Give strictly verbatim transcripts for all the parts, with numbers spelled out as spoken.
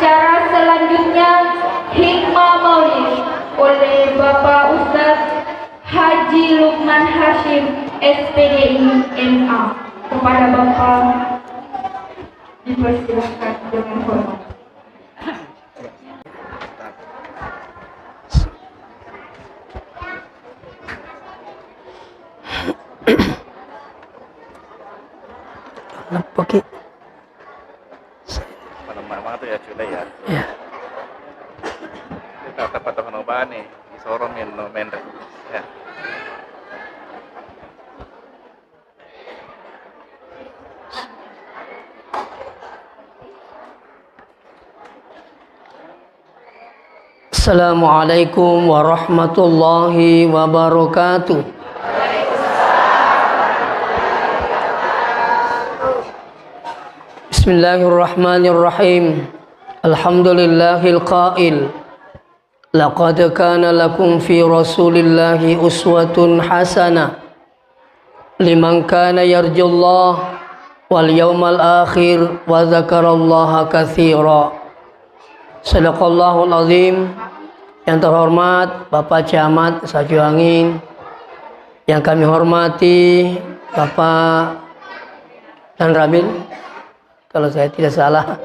Acara selanjutnya, Hikmah Maulid oleh Bapak Ustaz Haji Lukman Hashim, S P D I, M A. Kepada Bapak dipersilakan dengan hormat. Nappa ki. Mana mama tu ya, sudah ya. Ya. Kita dapat tahu no bani, disorong yang no mendek. Ya. Assalamualaikum warahmatullahi wabarakatuh. Bismillahirrahmanirrahim. Alhamdulillahil qail, "Laqad kana lakum fi Rasulillahi uswatun hasanah liman kana yarjullaha wal yaumal akhir wa dzakarallaha katsira." Sadaqallahul azim. Yang terhormat Bapak Camat Sajuangin, yang kami hormati Bapak Dan Ramil, kalau saya tidak salah.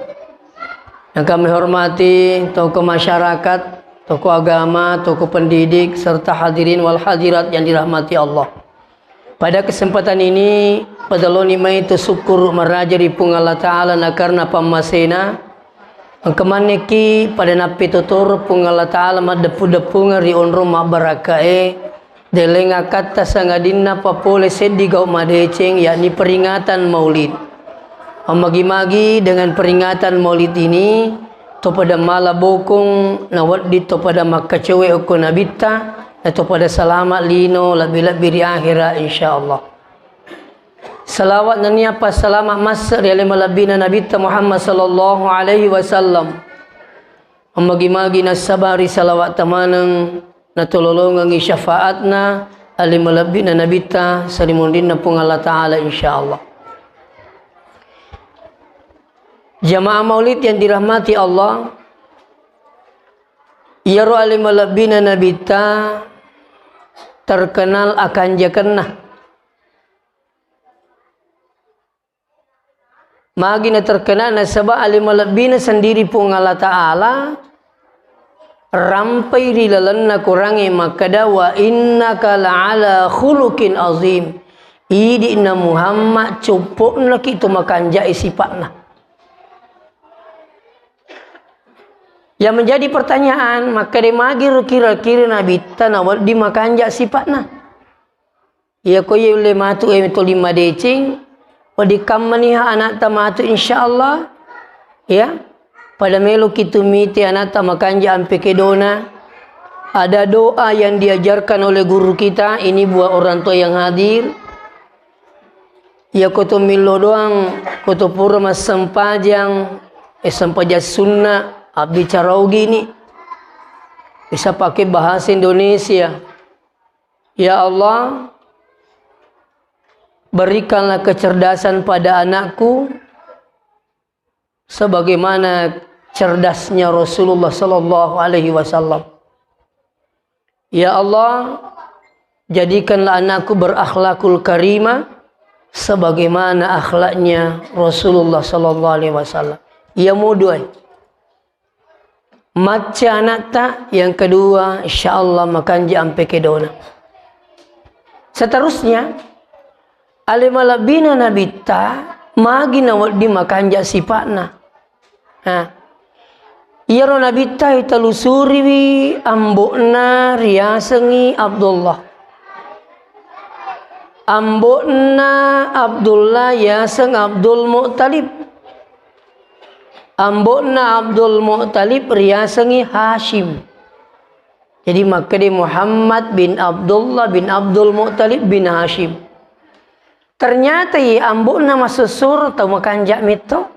Yang kami hormati tokoh masyarakat, tokoh agama, tokoh pendidik, serta hadirin wal hadirat yang dirahmati Allah. Pada kesempatan ini, pada loni mai tu syukur maraja ri Puang Allah Ta'ala na karena pammasena, engka manekki pada nappetotoro Puang Allah Ta'ala maddeppu-deppungeng ri onrong mabbarakae, Deleng akkatta sangadinna papole seddi gau madeceng, yakni peringatan Maulid. Mammagi-magi dengan peringatan Maulid ini, to pada mala bokong nawedding to pada makkacowe okko Nabitta, na to pada salama lino lebbi-lebbi ri akhira, insyaallah. Salawat nennia passalama masse ri ale malebbina Nabitta Muhammad sallallahu alaihi wasallam. Mammagi-magi nassabari salawat tamaneng, natololongengi syafaatna, ale malebbina Nabitta, salimunrinna Puang Allah Ta'ala, insyaallah. Jamaah Maulid yang dirahmati Allah, iyaro ale malebbina Nabitta terkenal akanjakenna. Magi na terkena nasaba ale malebbina sendiri Puang Allah Ta'ala rampai ri lalenna Qurangnge makkeda, "Wa innaka la'ala khuluqin azim." Idi'na Muhammad, coppo'naki to makanjai sipa'na. Yang menjadi pertanyaan, makkeda magi ro kira-kira Nabitta nawedding makanja sipa'na? Iya ko iya ulle matu e toli madeceng, wedding kammaniha anakta matu, insyaallah. Ya. Pada meloki tu mite anakta makanja ampe kedona. Ada doa yang diajarkan oleh guru kita, ini buat orang tua yang hadir. Iya ko to millo doang, ko to pura massempajang, eh, sempajang sunna, abbicara ogi ni. Bisa pakai bahasa Indonesia. Ya Allah, berikanlah kecerdasan pada anakku sebagaimana cerdasnya Rasulullah sallallahu alaihi wasallam. Ya Allah, jadikanlah anakku berakhlakul karimah sebagaimana akhlaknya Rasulullah sallallahu alaihi wasallam. Iya muduai. Macca anakta, yang kedua, insyaallah makanja ampe kedona. Seterusnya, ale malebbina Nabitta, magi nawedding makanja sipa'na. Nah, iyaro Nabitta italusuriwi ambo'na riasengngi Abdullah. Ambo'na Abdullah yaseng Abdul Muttalib. Ambo'na Abdul Muttalib riasengngi Hashim. Jadi makkeda Muhammad bin Abdullah bin Abdul Muttalib bin Hashim. Ternyata iye ambo'na masessoro tau makanja metto.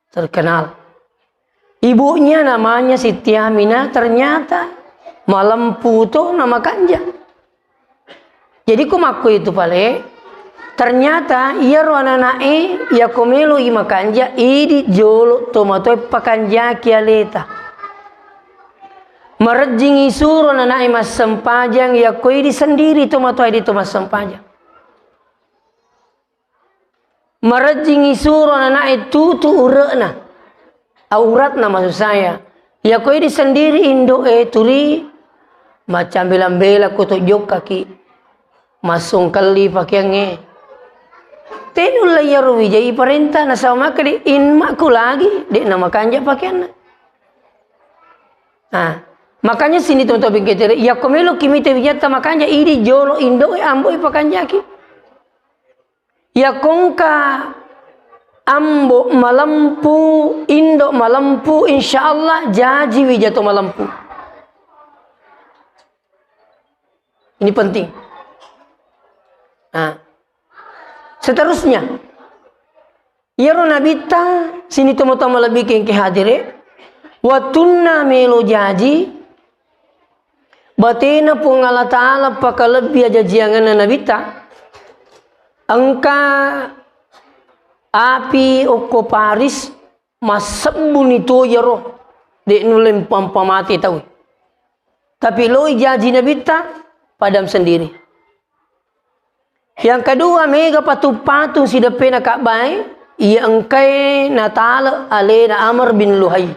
Terkenal. Ibunya namanya Siti Aminah, ternyata malempu to na makanja. Jadi ku makku itu pale, Ternyata iyaro anana'e, yako melo i makanja, idi jolo tomatoa pakanjaki aleta. Marejjing isuro anana'e massempajang, yako idi sendiri tomatoa idi to massempajang. Marejjing isuro anana'e tutu ure'na, auratna maksud saya. Yako idi sendiri indo'e turi, macambela-bela ko to jokkaki, massongkelli pakeangnge. Tenulla iyaro wijai parenta, nasaba makkeda, "Immakku lagi, de' namakanja pakeanna." Nah, makanya sini teman-teman bingketere, yako meloki mita wijatta makanja, idi jolo indo'e ambo'e pakanjaki. Yakongka ambo malempu, indo malempu, insya Allah jaji wijato malempu. Ini penting. Nah, seterusnya, iyaro nabitta sini tomatoa malebbi kengke hadire, wattunna melo jaji, batena Puang Allah Ta'ala pakalebbi ajajiangenna nabitta, engka api okko Paris massebbuni to iyaro, de' nulle mpampa mate tau. Tapi loi jaji nabitta, padam sendiri. Yang kedua, mega patung-patung sideppena Ka'bah e, iya engkae natale alena Amr bin Luhai.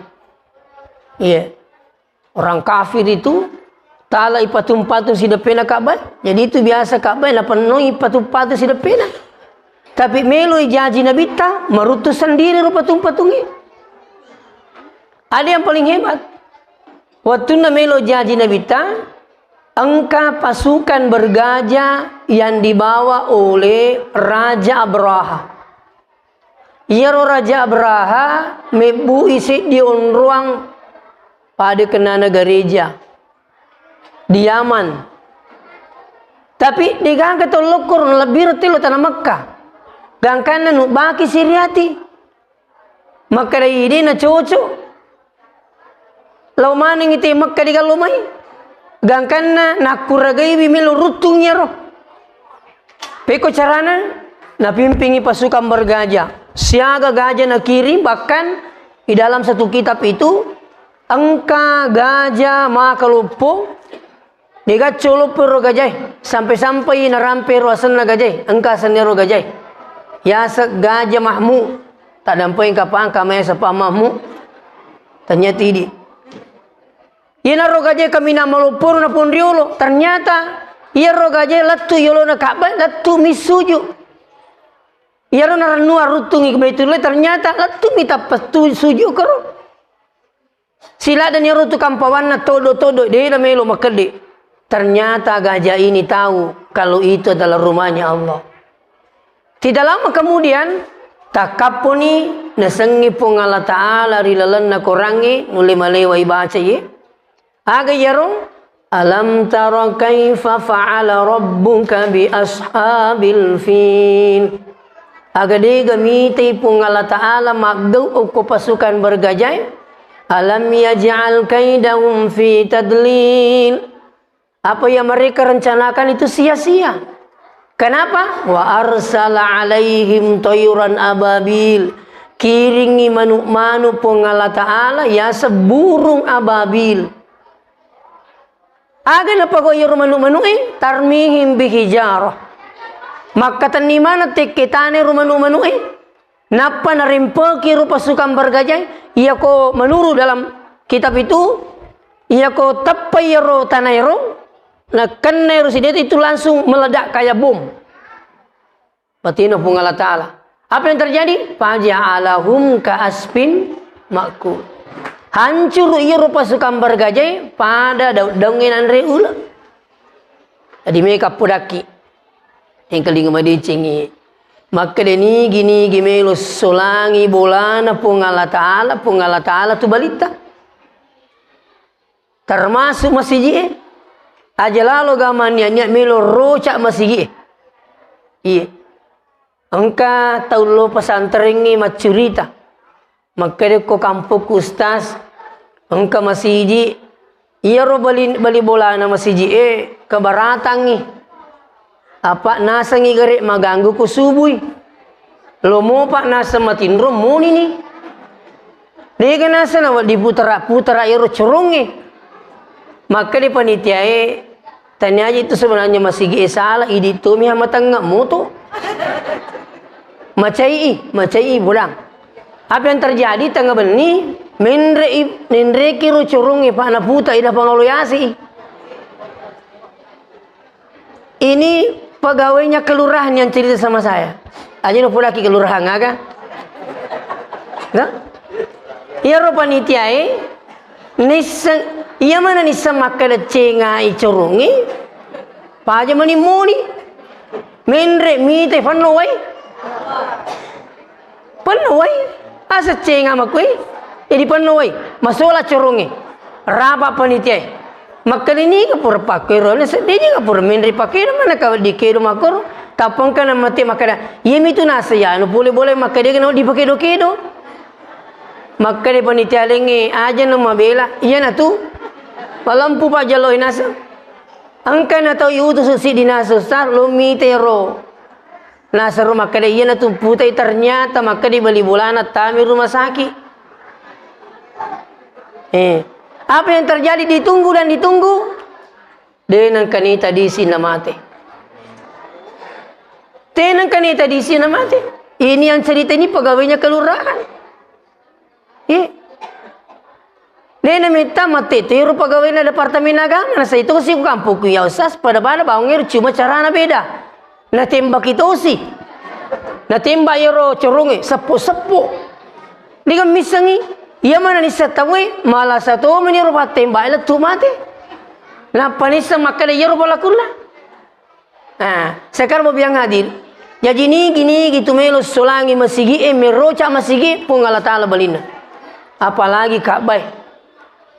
Iya. Orang kafir itu talai patung-patung sideppena Ka'bah. Jadi itu biasa Ka'bah napennoi patung-patung sideppena. Tapi meloi jaji nabitta, maruttu sendiri ro patung-patungnge. Ada yang paling hebat. Wattunna melo jaji nabitta, engka pasukan bergajah yang dibawa oleh Raja Abraha. Iyaro Raja Abraha mebbu'i seddi onroang pada kennana gareja di Yaman. Tapi degaga tau lokko ro, lebbi ro tello tana Mekka. Gangkanna nubbaki siriati. Makkeda ide na cocok. Lao manengngi te Mekka digallo mai. Gangkanna nakkuragaiwi melo ruttung iyaro. Pekko carana, napimpingi pasukan bergajah. Siaga gajah nakirim, bahkan di dalam satu kitab itu engka gajah makaloppo. Dega colopo ro gajae, sampai-sampai narampe ro asenna gajae, engka asenna ro gajae. Yaseng Gajah Mahmud, taddampeng kapang kamai sapa Mahmud. Ternyata idi. Iyana ro gajae kaminang maloppo ro napong riolo. Ternyata iyaro gajae lettu yolona Ka'bah, lettu mi sujud. Iyaro narennu aruttungi ke Baitullah, ternyata lettu mi tappa tu-, sujud karo. Siladdani iyaro tu kampawanna todo-todo, de namelo makedde. Ternyata gajah ini tahu kalau itu adalah rumahnya Allah. Tidak lama kemudian, takkapponi nasengngi Puang Allah Ta'ala ri lalenna Korangnge, nulle malewa ibaca ye. Aga iyaro? Alam tara kaifa fa'ala rabbuka bi ashabil fil. Aga dega mitai Puang Allah Ta'ala maggau okko pasukan bergajae? Alam yaj'al kaidahum fi tadlil. Apa yang mereka rencanakan itu sia-sia. Kenapa? Wa arsala alaihim tayran ababil. Kiringi manu-manu Puang Allah Ta'ala yaseng burung ababil. Aga napagau iyaro manu-manu'e? Tarmihim bihijarah. Makkatenni maneng tekke tana ro manu-manu'e. Nappa narempeki ro pasukan bergajae. Iyako menurut dalam kitab itu, iyako teppai iyaro tanaero, nakennai ro sideta itu langsung meledak kayak bom. Batena Puang Allah Ta'ala. Apa yang terjadi? Faja'alahum ka'asfin ma'kul. Hancuru iyaro pasukan bergajae pada daung-daungnge nanre ula. Jadi meka podakki. Engkalinga madecengi. Makkeda nigi-nigi melo solangi bolana Puang Allah Ta'ala, Puang Allah Ta'ala tu balitta. Termasuk masiji'e. Aja lalo ga mannia-nia melo roca masiji'e. Iya. Engka tau lo pesantrengnge maccurita. Makkeda ko kampokku, Ustaz, engka masiji. Iyaro bali, bali bolana masiji'e kebaratangngi. Apa nasengngi gare' maganggu ko subui. Lo mopa naseng matinro monini. Dega naseng nawa diputara-putara ero corongnge. Makkeda panitiae, tania aja itu sebenarnya masigi e salah, idi' tomi ha matengnga moto. Macai i, macai i bolang. Apa yang terjadi, tengnga benni, menre i, nenreki ro corongnge, pa naputa i, napangalo yasi i. Ini pegawainya kelurahan yang cerita sama saya. Aja no pulaki kelurahan aga. Nah? Iyaro panitiae, nisseng, iya mana nisseng makkeda cengai corongnge, paja mani moni. Menre mite fanno wai. Penno wai, asa cenga makui, jadi penno wai, masola corongnge, rapa panitiae. Makkeda niga pura pakkuero, na seddie ga pura menre pakkuero, mana ka wedding kedo makkoro, tappa engka na mate makkeda, iyami tu nasa ya, anu pole boleh makkeda ga na wedding pakedo-kedo. Makkeda panitia laingnge, aja na mabela, iya na tu, malempu pa jalloi nasa. Engka na tau yutu seddi nasa, Ustaz, lo mite ro. Nasero makkeda, "Iyana tu putai, ternyata makkeda bali bolana tami rumah sakit." Eh, apa yang terjadi? Ditunggu dan ditunggu. De nengka nita disi na mate. De nengka nita disi na mate. Ini yang cerita ini pegawainya kelurahan. Eh. Dena metta mate tero pegawainya Departemen Agama, na sai tosi ku kampungku ya Ustaz, pada-pada bawang ero cuma carana beda. Na tembaki tosi. Na tembak ero corongnge, seppo-seppo. Dega missengi, iya mana nisseng tauwe, malah satomi ero pattembak lettu mate. Nappa nisseng makkeda iyaro pelakunna. Nah, sekarang mau bilang hadir. Jaji nigi-nigi tu melo solangi masigi e, meroca masigi, Puang Allah Ta'ala balinna. Apalagi Ka'bah e.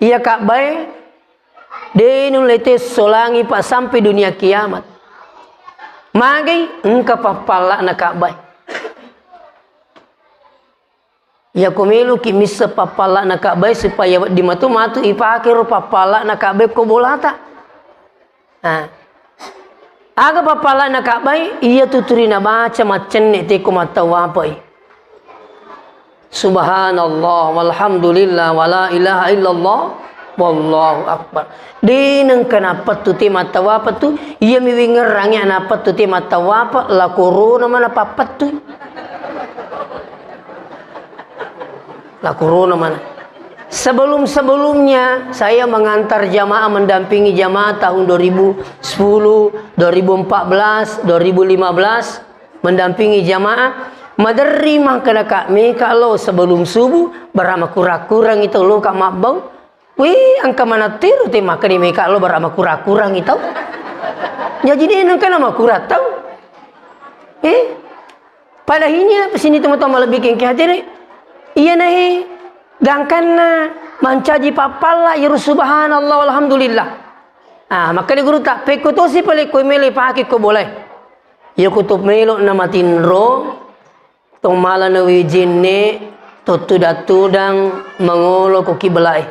Iya Ka'bah e, de nulle te solangi pa sampai dunia kiamat. Magai engka pappalla'na Ka'bah e. Iyako meloki misseng pappalla'na Ka'bah e supaya wedding matu-matu ipake ro pappalla'na Ka'bah e ko bolata. Nah. Aga pappalla'na Ka'bah e? Iya tuturi nabaca maccenne teko mattawapai. Subhanallah, walhamdulillah, wala ilaha illallah, wallahu akbar. De nengka nappettu te mattawapa tu, iyami wingerrangi nappettu te mattawapa, la korona mana pappettu. La corona mana? Sebelum-sebelumnya saya mengantar jamaah, mendampingi jamaah tahun dua ribu sepuluh, dua ribu empat belas, dua ribu lima belas, mendampingi jamaah. Maderri mangkana ka meka lo sebelum subuh, bara makura-kurang itu lo ka mabbau. Wih, engka mana tiru te maka di meka lo bara makura-kurang itu. Jadi dia nengka na makura tau. Eh, Pada hini apa sini teman-teman lebih kengke hati deh. Iya nahi gangkanna mancaji pappalla yero subhanallah walhamdulillah. Ah, maka di guru tak pekko tosi pale ko mele pake ko boleh. Iya ko to melo na matinro, to mala na wijinne, to tudang-tudang mangolo ko kiblae.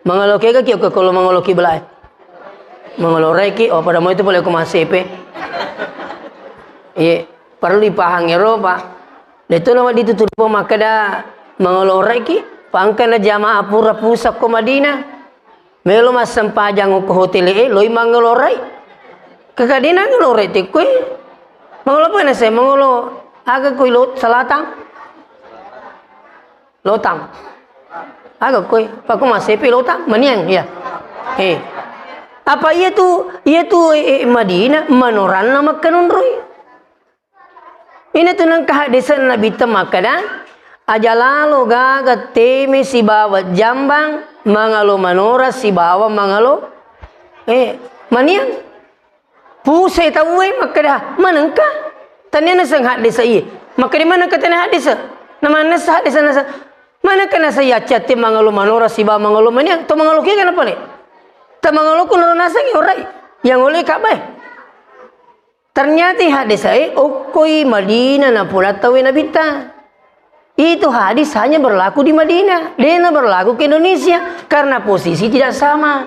Mangolo kega ki okko kolo mangolo kiblae. Mangolo reki, oh, pada mau itu boleh ko masepe. Iye, perlu dipahang ero, Pak. Detu nama ditutur po makkeda mangolo reki, pangkana jamaah pura pusat ko Madinah. Melo massempajang ko hotel e, loi mangolo rai. Kekadena ngolo rai te koi. Mangolo apa nase? Mangolo aga koi lo selatan? Lotang. Aga koi, pakku masepi lotang, maniang, ya. Eh. Apa iya tu, iya tu, eh, eh, Madinah, manoranna makkanunrui. Ini tu nengka haddesan Nabi te makkeda, aja lalo gaga teme sibawa jambang, mangalo manora sibawa mangalo, eh, maniang. Pusai tauwe makkeda, "Manengka?" Tania naseng haddesa iye. Makkeda, "Manengka tania haddesa?" Namannessa haddesa nasa, "Manengka nasa yaccatte mangalo manora siba mangalo mania, to mangalo kega na pale? Ta mangalo ku naro naseng orai. Yang oleh kabai." Ternyata haddesae okkoi Madinah na pura tauwe Nabitta. Itu hadis hanya berlaku di Madinah, dena berlaku ke Indonesia karena posisi tidak sama.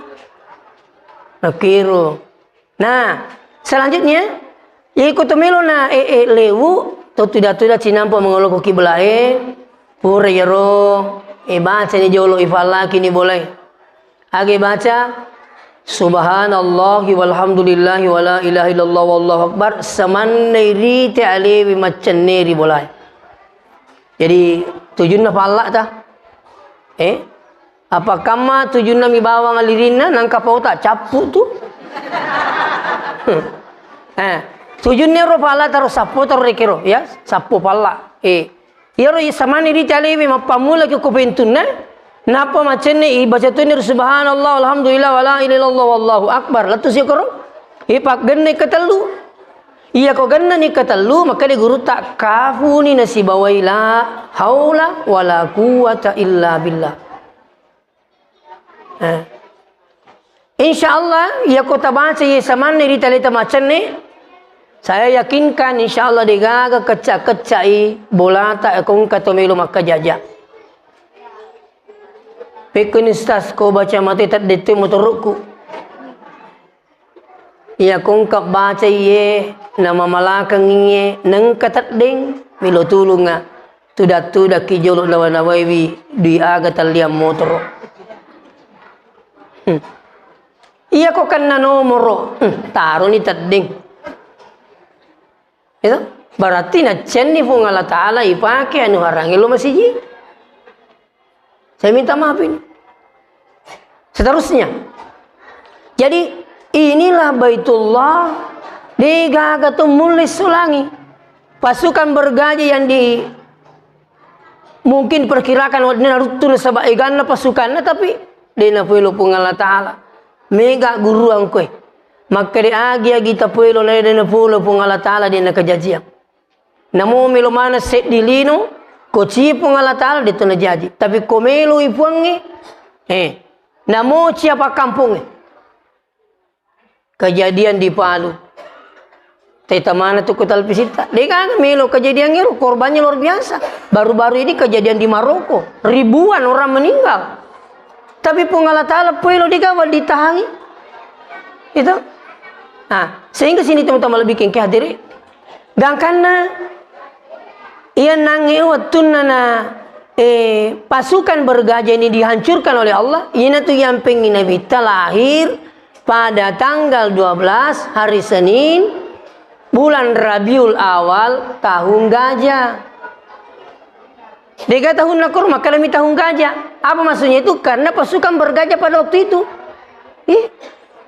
Nakiro. Nah, selanjutnya, Iko to melo na, eh, eh, lewu, to tuda-tuda cinampa mangolo ko kiblae, pura iyaro, eh, bacani jolo, ifallakini bolae. Aga ibaca, "Subhanallahi walhamdulillahi wala ilaha illallah wallahu akbar," samanna irite alewe maccenne ri bolae. Jadi, tujunna palla ta? Eh? Apa kamma tujunna mi bawang alirinna, nangka pauta cappu tu? Eh, tujunna ro palla taro sappo taro rekero, ya, sappo palla. Eh, iyaro samanna irite alewe mappammula ki ko pentunna, nappa maccenne ibaca toni ro subhanallah, alhamdulillah, wala ilaha illallah, wallahu akbar. Lettu sikoro. Ipaggenna ketellu. Iya ko gennani ketellu, makkeda gurutta, kafuni nasibawai la haula wala quwwata illa billah. Eh. Insya Allah, iya ko tabaca iye samanna irita leta maccenne, saya yakinkan insya Allah degaga kecca-keccai bolata ko engka to melo makkajaja. Pekkoni, Ustaz, ko baca mate teddettu motorokku. Iya ko engka baca iye, namamalakeng iye, nengka teddeng, melo tulunga. Tuda-tudakki jolo nawa-nawaiwi dui aga talliang motoro. Hmm. Iya ko kenna nomoro, hmm, taroni teddeng. Itu berarti naccenni Puang Allah Ta'ala ipake anu harangi lo masiji. Saya minta maaf ini. Seterusnya. Jadi, inilah Baitullah, degaga to mulle solangi. Pasukan bergajah yang di, mungkin perkirakan, "Wah, dena ruttu nasaba eganna pasukanna," tapi dena pelo Puang Allah Ta'ala. Mega guruang koe. Makkeda agi-agi tapelo na dena pelo Puang Allah Ta'ala dena kejajiang. Namo melo maneng seddi lino, ko ci Puang Allah Ta'ala, de to najaji. Tapi ko meloi Puangnge, eh, namo cia pakkampongnge. Kejadian di Palu. Teta mana tu ko televisitta. Degaga melo kejadian ero, korbannya luar biasa. Baru-baru ini kejadian di Maroko, ribuan orang meninggal. Tapi Puang Allah Ta'ala pelo degaga ditahangi. Itu. Nah, sehingga sini teman-teman lebih kengke hadiri. Gangkanna, iya nangnge wettunna na, eh, pasukan bergajah ini dihancurkan oleh Allah, iyanatu yang pengen Nabitta lahir pada tanggal dua belas hari Senin, bulan Rabiul Awal, tahun gajah. Dega tahun nakor, makkalami tahun gajah. Apa maksudnya itu? Karena pasukan bergajah pada waktu itu. Ih,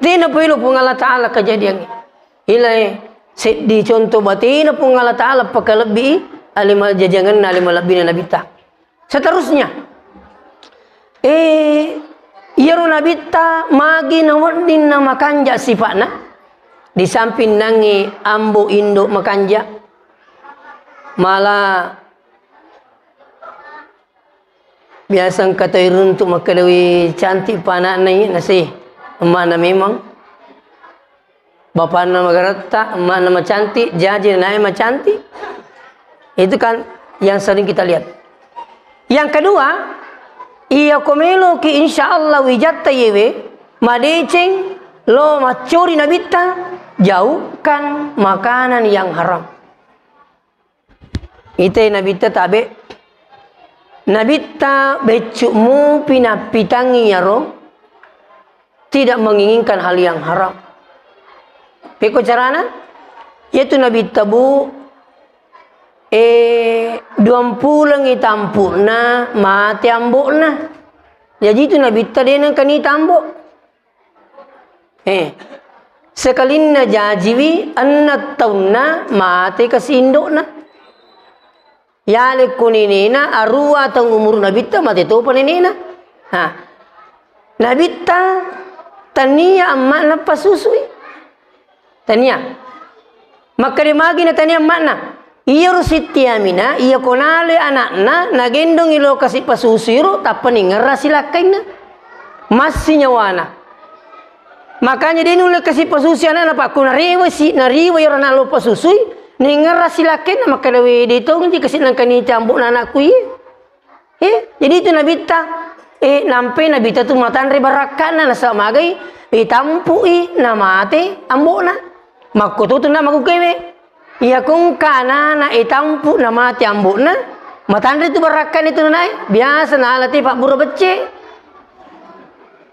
dena pelo Puang Allah Ta'ala kejadiannya. Ilae, seddi contoh batena Puang Allah Ta'ala pakalebbi ale majajangenna, ale malebbina Nabitta. Seterusnya, eh, iyaro Nabitta magi nawedding namakanja sipa'na, di samping nangnge ambo indo makanja, mala biasa engka tau iruntu makkedawi cantik pa anakna, iya nasi, emakna memang. Bapanna magaretta, emakna macantik, jaji nae macantik. Itu kan yang sering kita lihat. Yang kedua, iya ko meloki insya Allah wijatta yewe, madeceng lo maccori Nabitta, jauhkan makanan yang haram. Ite Nabitta tabe. Nabitta beccu mupi nappitangi iyaro tidak menginginkan hal yang haram. Pekko carana? Yaitu Nabitta, Bu, eh, duampulengi tampu'na mate ambo'na. Jaji itu Nabitta de nengkani tambo. Eh, sekalinna jajiwi enneng taunna mate kasi indo'na. Yalekko nenena, arua taung umuru Nabitta, mate topa nenena. Ha. Nabitta tania emma'na pasusui. Tania. Makkeda magi na tania emma'na. Iyaro Sitti Aminah, iya ko naloi ana'na, nagendongi lo kasi pasusuiro, tappa ningerra silakkainna. Massi nyawana. Makanya de nulle kasi pasusui ana'na, pakko narewe si, nariwe iyaro ana lo pasusui, ningerra silakkainna, makkeda we de tongji kasi nangkani tambo'na anakku iye. Eh, jadi itu Nabitta, eh, nampai Nabitta tu matanre barakka'na, nasaba magai, eh, tampu'i, namate ambo'na. Makkototu na magukewe. Iya kongka anana e tampu na mate ambo'na, matanre tu barakkani tu nanae, biasa nala te pabbura becce.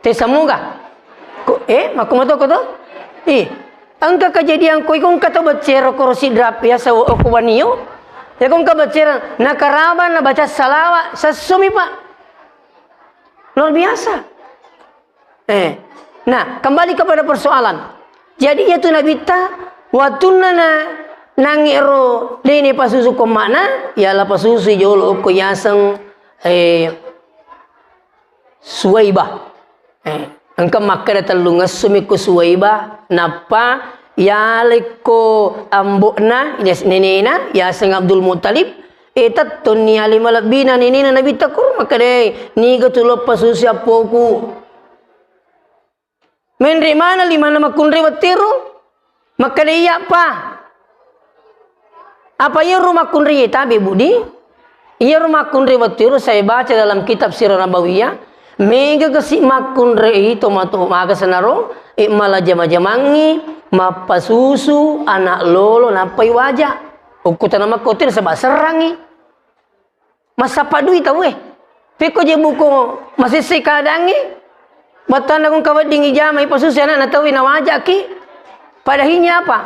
Te samuga. Ko, eh, makko matoko to? Ih, engka kejadian ko ikongka to beccero koro sidrap biasa okko banio. Ya kongka beccero nakaraba na baca salawa sessumi, Pak. Luar biasa. Eh, nah, kembali kepada persoalan. Jadi, iya tu Nabitta, wattunna na, nangnge ro dene pasusu ko makna, yala pasusu jolo okko yaseng, eh, Suwaibah. Eh, engka makkeda tellungesso mi ko Suwaibah, nappa yalekko ambo'na, yas-, nenena, yaseng Abdul Muttalib, eh, tettonni ale malebbina nenena Nabitta kuro makkeda, "Eh, niga tu lo pasusu appoku?" Menre maneng limanna makkunrai wettiru, makkeda, "Iya, Pa." Apa iyaro makkunrai tabe, Budi? Iyaro makkunrai wettiru saya baca dalam kitab Sirah Nabawiyah, mega kasi makkunrai to mato maga senaro, e, malajama-jamangi, mappasusu, anak lolo, nappai waja. Ukkutana makkotir sebab serrangi. Massappa dui tauwe. Pekko je buko masesse keadaangnge, battanna kung kaweddingi jamai pasusu anakna tauwe nawajaki. Padahinya apa?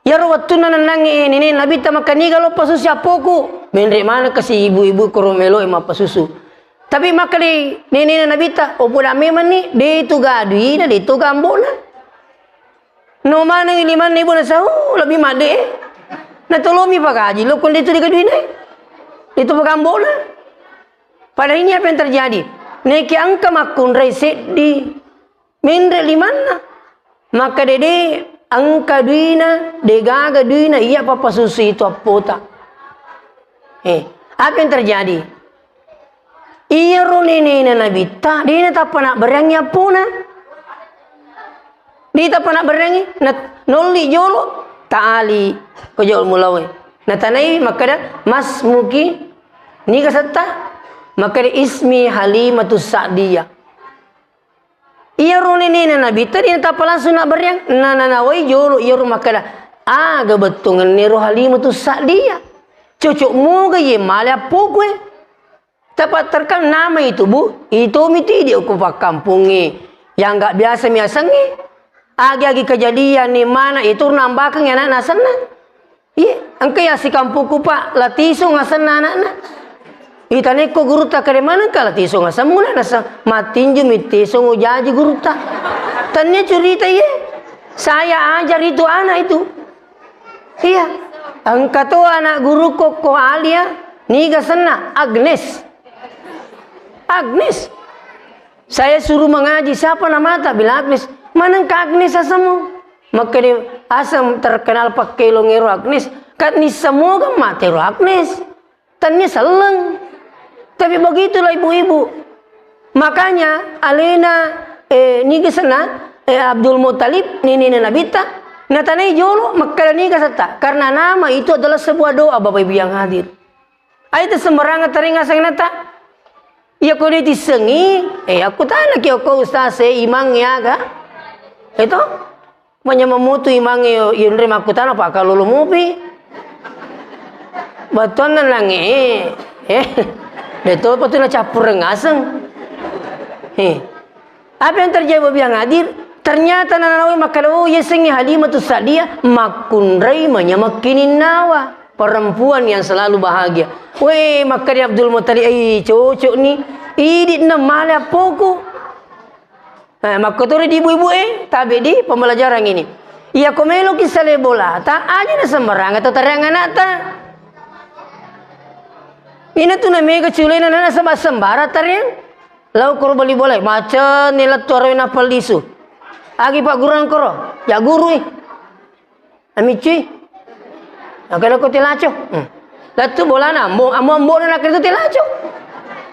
Iyaro wettunna nennangnge nene Nabitta makkaniga lo pasusu appoku. Menre maneng kasi ibu-ibu koro melo e mappasusu. Tapi makkali nenena Nabitta, "Oh, poda memanni, de tu gaduina, de tu gambona." No maneng limanna ibu nasa, "Uh, lebbi madde, eh." Natolomi pagaji, lo konde tu digaduina, eh. Itu pagambona. Padahal ini apa yang terjadi? Neki engka makkunrai seddi, menre limanna. Maka dede engka duina, degaga duina, iya pappasusu itu appota. Eh, apa yang terjadi? Iyaro nenena Nabitta, dena tappa nabbareangngi appona. Dena tappa nabbareangngi, na-, nolli jolo, taali ko jolo mulawe. Natanai makkeda, "Mas muki, niga setta?" Makkeda, "Ismi Halimatus Sa'diyah." Iyaro nenena Nabitta dena tappa langsung nabbareang, na nanawai jolo iyaro makkeda, "Aga bettuangenna ro Halimatus Sa'diyah? Cocok moga iye male appoku e." Tapatterkang nama itu, Bu, itomi tu idi okko pakkampongnge. Yang nggak biasa mi asengnge. Agi-agi kejadian ni mana itu nambakeng anak nasenna. Iya, engka ya sikampungku, Pak, Latisong asenna anakna. Itanekko gurutta, "Kade manengka Latisong asemmu?" Nak naseng, "Mattinju mi Tisong ujaji gurutta." Tania curita iye. Saya ajar itu anak itu. Iya. Engka to anak gurukko ko Alia, niga senna? Agnes. Agnes. Saya suruh mengaji, "Siapa namata?" Bilang Agnes. "Manengka Agnes asemmu?" Makkeda, "Aseng terkenal pakkelongero Agnes." Kan nissa moga matero Agnes. Tania selleng. Tapi begitulah ibu-ibu. Makanya alena, eh, niga senna, eh, Abdul Muttalib, nenena Nabitta, natanai jolo, makkeda niga setta. Karena nama itu adalah sebuah doa, Bapak Ibu yang hadir. Aja sembarangan teringaseng nata. Iya ko de tissengi, eh, aku tanya ki okko ustaz, eh, imang ya ga? Itu? Manyameng mutu imangnge yo, yonre makkutana pakkalolo mupi. Battuanna nangnge, eh, de topa tu nacappureng ngaseng. Eh. Apa yang terjadi, Bapak yang hadir? Ternyata nanawai makkeda, "Oh, yasengnge Halimatus Sa'diyah makkunrai manyameng kininnawa." Perempuan yang selalu bahagia. Weh, makkeda Abdul Muttalib, "Eh, cocok ni. Idi na male appoku." Eh, makkotoro di ibu-ibu, eh, tabe di pembelajaran ini. Iya ko meloki sale bolata, aja na sembarang atau tareang anakta. Ina tu na mega culena na sembara tareang. Lau koro bali bola, macam ni lettu arawe na pallisu. Agi pak gurang koro, ya guru, eh. Amicui. Oke, lo ko telaco. Hmm. Latu bolana, ambo, ambo, ambo na kena telaco.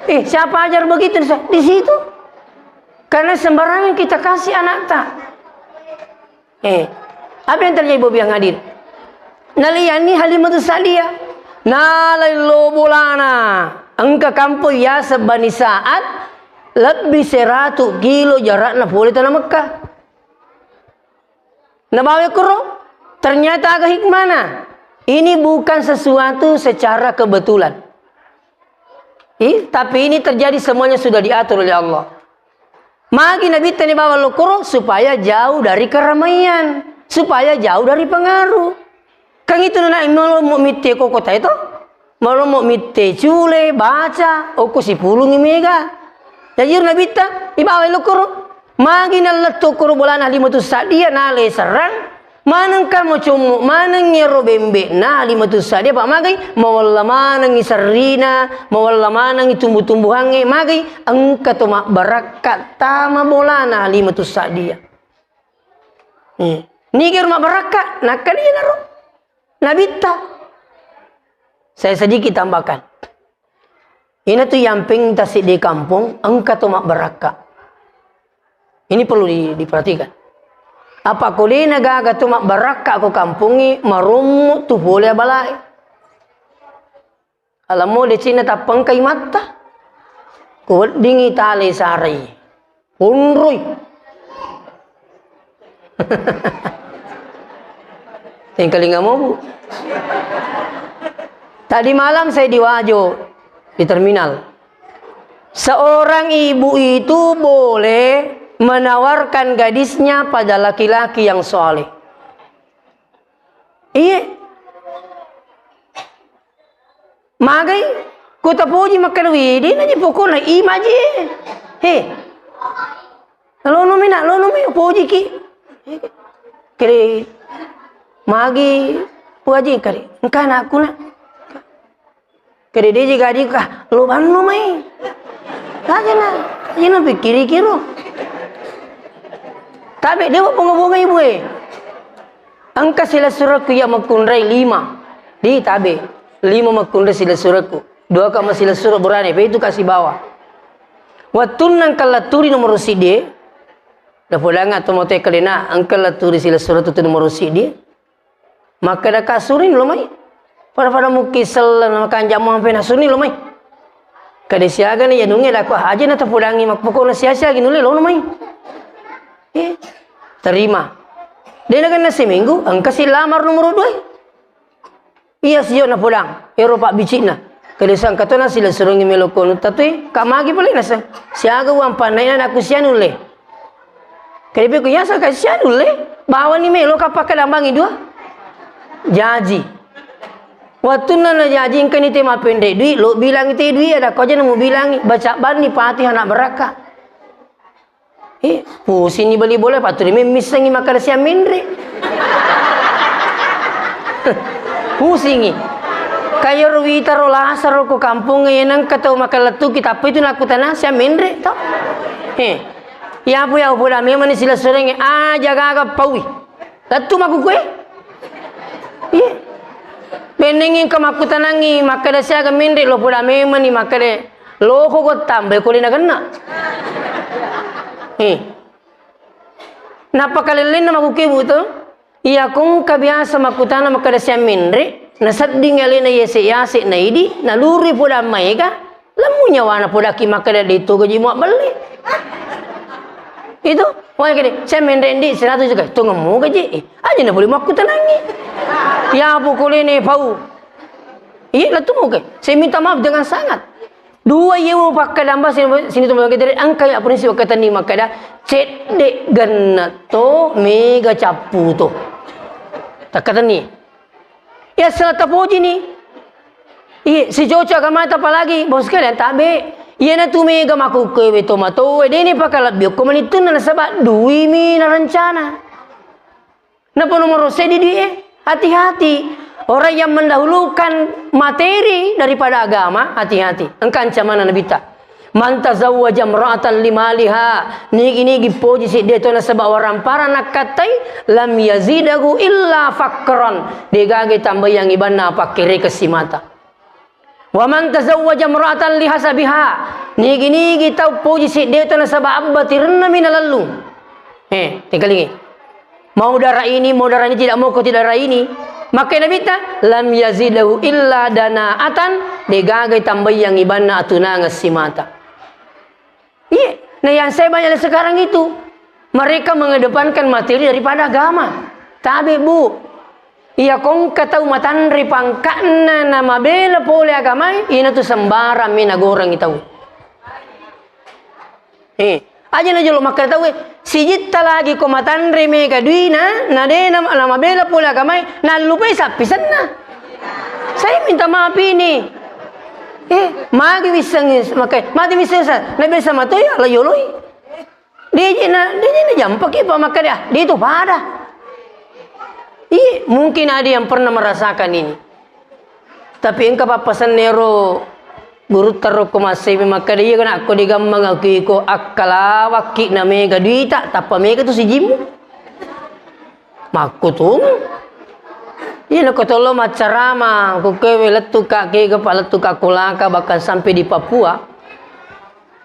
Eh, siapa ajar begitu? Di situ. Karena sembarangan kita kasih anakta. Eh, apa yang terjadi, Bobi yang hadir? Naliani Halimatus Sa'diyah. Nalai lo bolana. Engka kampung yaseng Bani Sa'ad, lebih seratu kilo jarakna pole tana Mekah. Nabawa kuro, ternyata aga hikmana. Ini bukan sesuatu secara kebetulan. Ih, tapi ini terjadi, semuanya sudah diatur oleh Allah. Magi Nabitta ni bawang lokoro supaya jauh dari keramaian, supaya jauh dari pengaruh. Kan itu nana malomo mitte koko tae to? Malomo mitte cule, baca, okko sipulungi mega. Jaji ro Nabitta, ibawai lokoro. Magi nallettu koro bolana halimatu sadia nale serrang. Manengka mocommo maneng ero bembe'na halimatu sadia, apa magai? Mawella manengi serrina, mawella manengi tumbu-tumbuhangnge, magai? Engka to mabbarakka tama bolana halimatu sadia. Eh, nigero mabbarakka, nakkeda iyanaro Nabitta. Saya sedikit tambahkan. Inatu yampeng tasidde kampong, engka to mabbarakka. Ini perlu di-, diperhatikan. Apa ko dena gaga to mabbarakka ko kampongnge, marommo tu pole abalae. Alamo decenna tappengkai matta. Ko weddingi tale sarai. Onroi. Tengkalinga mobu. Tadi malam saya di Wajo, di terminal. Seorang ibu itu boleh menawarkan gadisnya pada laki-laki yang soleh. Iya. Magai, ko tapoji makkeda, "Wih, dena ji pokokna imaji." He. Lono mi nak, lono mi, pojiki. Kere, magi, puaji kare. Engka anakku nak. Kere deji gadi ka, lo banno mai. Aja na, aja na pikkiri kiro. Tabe, dewa bunga-bunga ibu e. Engka silessurekku iya makkunrai lima. Di tabe, lima makkunrai silessurekku. Dua ka masilessure burane, pe itu kasi bawa. Wattunna engka latturi nomoro siddi e, napodanga to matoe kalena, engka latturi silessurekku tu nomoro siddi e. Makkeda ka suri lo mai. Pada-pada mukki selleng makanja mo ampe na suri lo mai. Kade siaga ni yanunge dako aja na tapodangi mak-, pokokna sia-sia gi nulle lo mai. Eh, terima. Dena kena seminggu, engka si lamar nomor dua. Iya sio na podang, ero pabbicikna. Kade sangka to na silessurengi melo kono tatui, ka magi pale nasa. Siaga uang panai na aku sia nulle. Kade pe ku yasa ka sia nulle, bawani melo ka pakadambangi dua. Jaji. Wattunna na jaji engkani te mapenre dui, lo bilangi te dui, ada ko aja na mu bilangi, baca banni Fatihah na barakka. Eh, pusini bali bola, paturi memmissengi makkeda sia menre. Pusingi. Kayaro wita ro lasaro ko kampong e nengka tau makalettuki, tappa itu nakkutana sia menre to. Eh. Iya pu ya upoda memang ni silessurengi aja gaga paui. Lettu makkukue? Iya. Bennengi engka makkutanangi makkeda siaga menre lo poda memani makkeda loko go tambai ko lena genna. Eh. Nappa kalellenna makkukue bu to? Iya ko engka biasa makkutana makkeda sia menre, nasedding alena yase-yase naidi, nalurui poda maega, Lemmu nyawana podaki makkeda de to gaji muabbelle. Itu, wah kede, saya menre ndi seratus juga, tongemu gaji. Eh, aja na boleh makkutanangi. Ya apa kulene pau. Iya, lettu muke. Saya minta maaf dengan sangat. Dua iya mu pakkadamba sini, sini tu makkeda engka ya prinsip wakkatenni makkeda cedde genna to mega cappu to. Takkatenni. Iya, sala tapojini. Iya, sicoco agamata apalagi, bos sekalian, tabe. Iyanatu mega makkukkuewe tomatoe, deni pakalebbi okko manittunna nasaba duimi narencana. Napa nomoro seddi duie? Hati-hati. Orang yang mendahulukan materi daripada agama, hati-hati. Engka ancamanna Nabitta. Man tazawwaja imra'atan limaliha, nigi-nigi poji sidde to nasaba waramparang nakkattai, lam yazidahu illa faqran, degaga tambayang ibanna pakkerekeng simata. Wa man tazawwaja imra'atan lihasabiha, nigi-nigi tau poji sidde to nasaba abbatirenna mi nalellung. Eh, tengkalingi. Mau darah ini, mau darah ini, tidak mau kau tidak darah ini. Maka Nabitta, lam yazidahu illa dana'atan, degaga tambayang ibanna atunangeng simata. Iya, nah yang saya banyak lihat sekarang itu, mereka mengedepankan materi daripada agama. Tabe, Bu. Iya kongka tau matanre pangka'na na mabela pole agamae, inatu sembarang mi nagorangi tau. Eh, aja na jolo makkeda tauwe, sijitta lagi ko matanre mega duina, na de na, na mabela pole agamae, nallupai sappisenna. Saya minta maaf ini. Eh, magi wisseng, makai, mati wisseng sa, na biasa matoi ala yoloi. Deje na, deje na jampaki pa makkeda, ah, de tu pada. Iya, mungkin ada yang pernah merasakan ini. Tapi engka pappasenna ero gurutta rokko masseimi makkeda, "Iya, nakko digammang aku iko akkalawakki na mega duita, tappa mega tu sijimmu." Makkutung. Iya, nakko tollo maccarama, kukkewe lettuka kega pa lettuka kulaka bahkan sampai di Papua.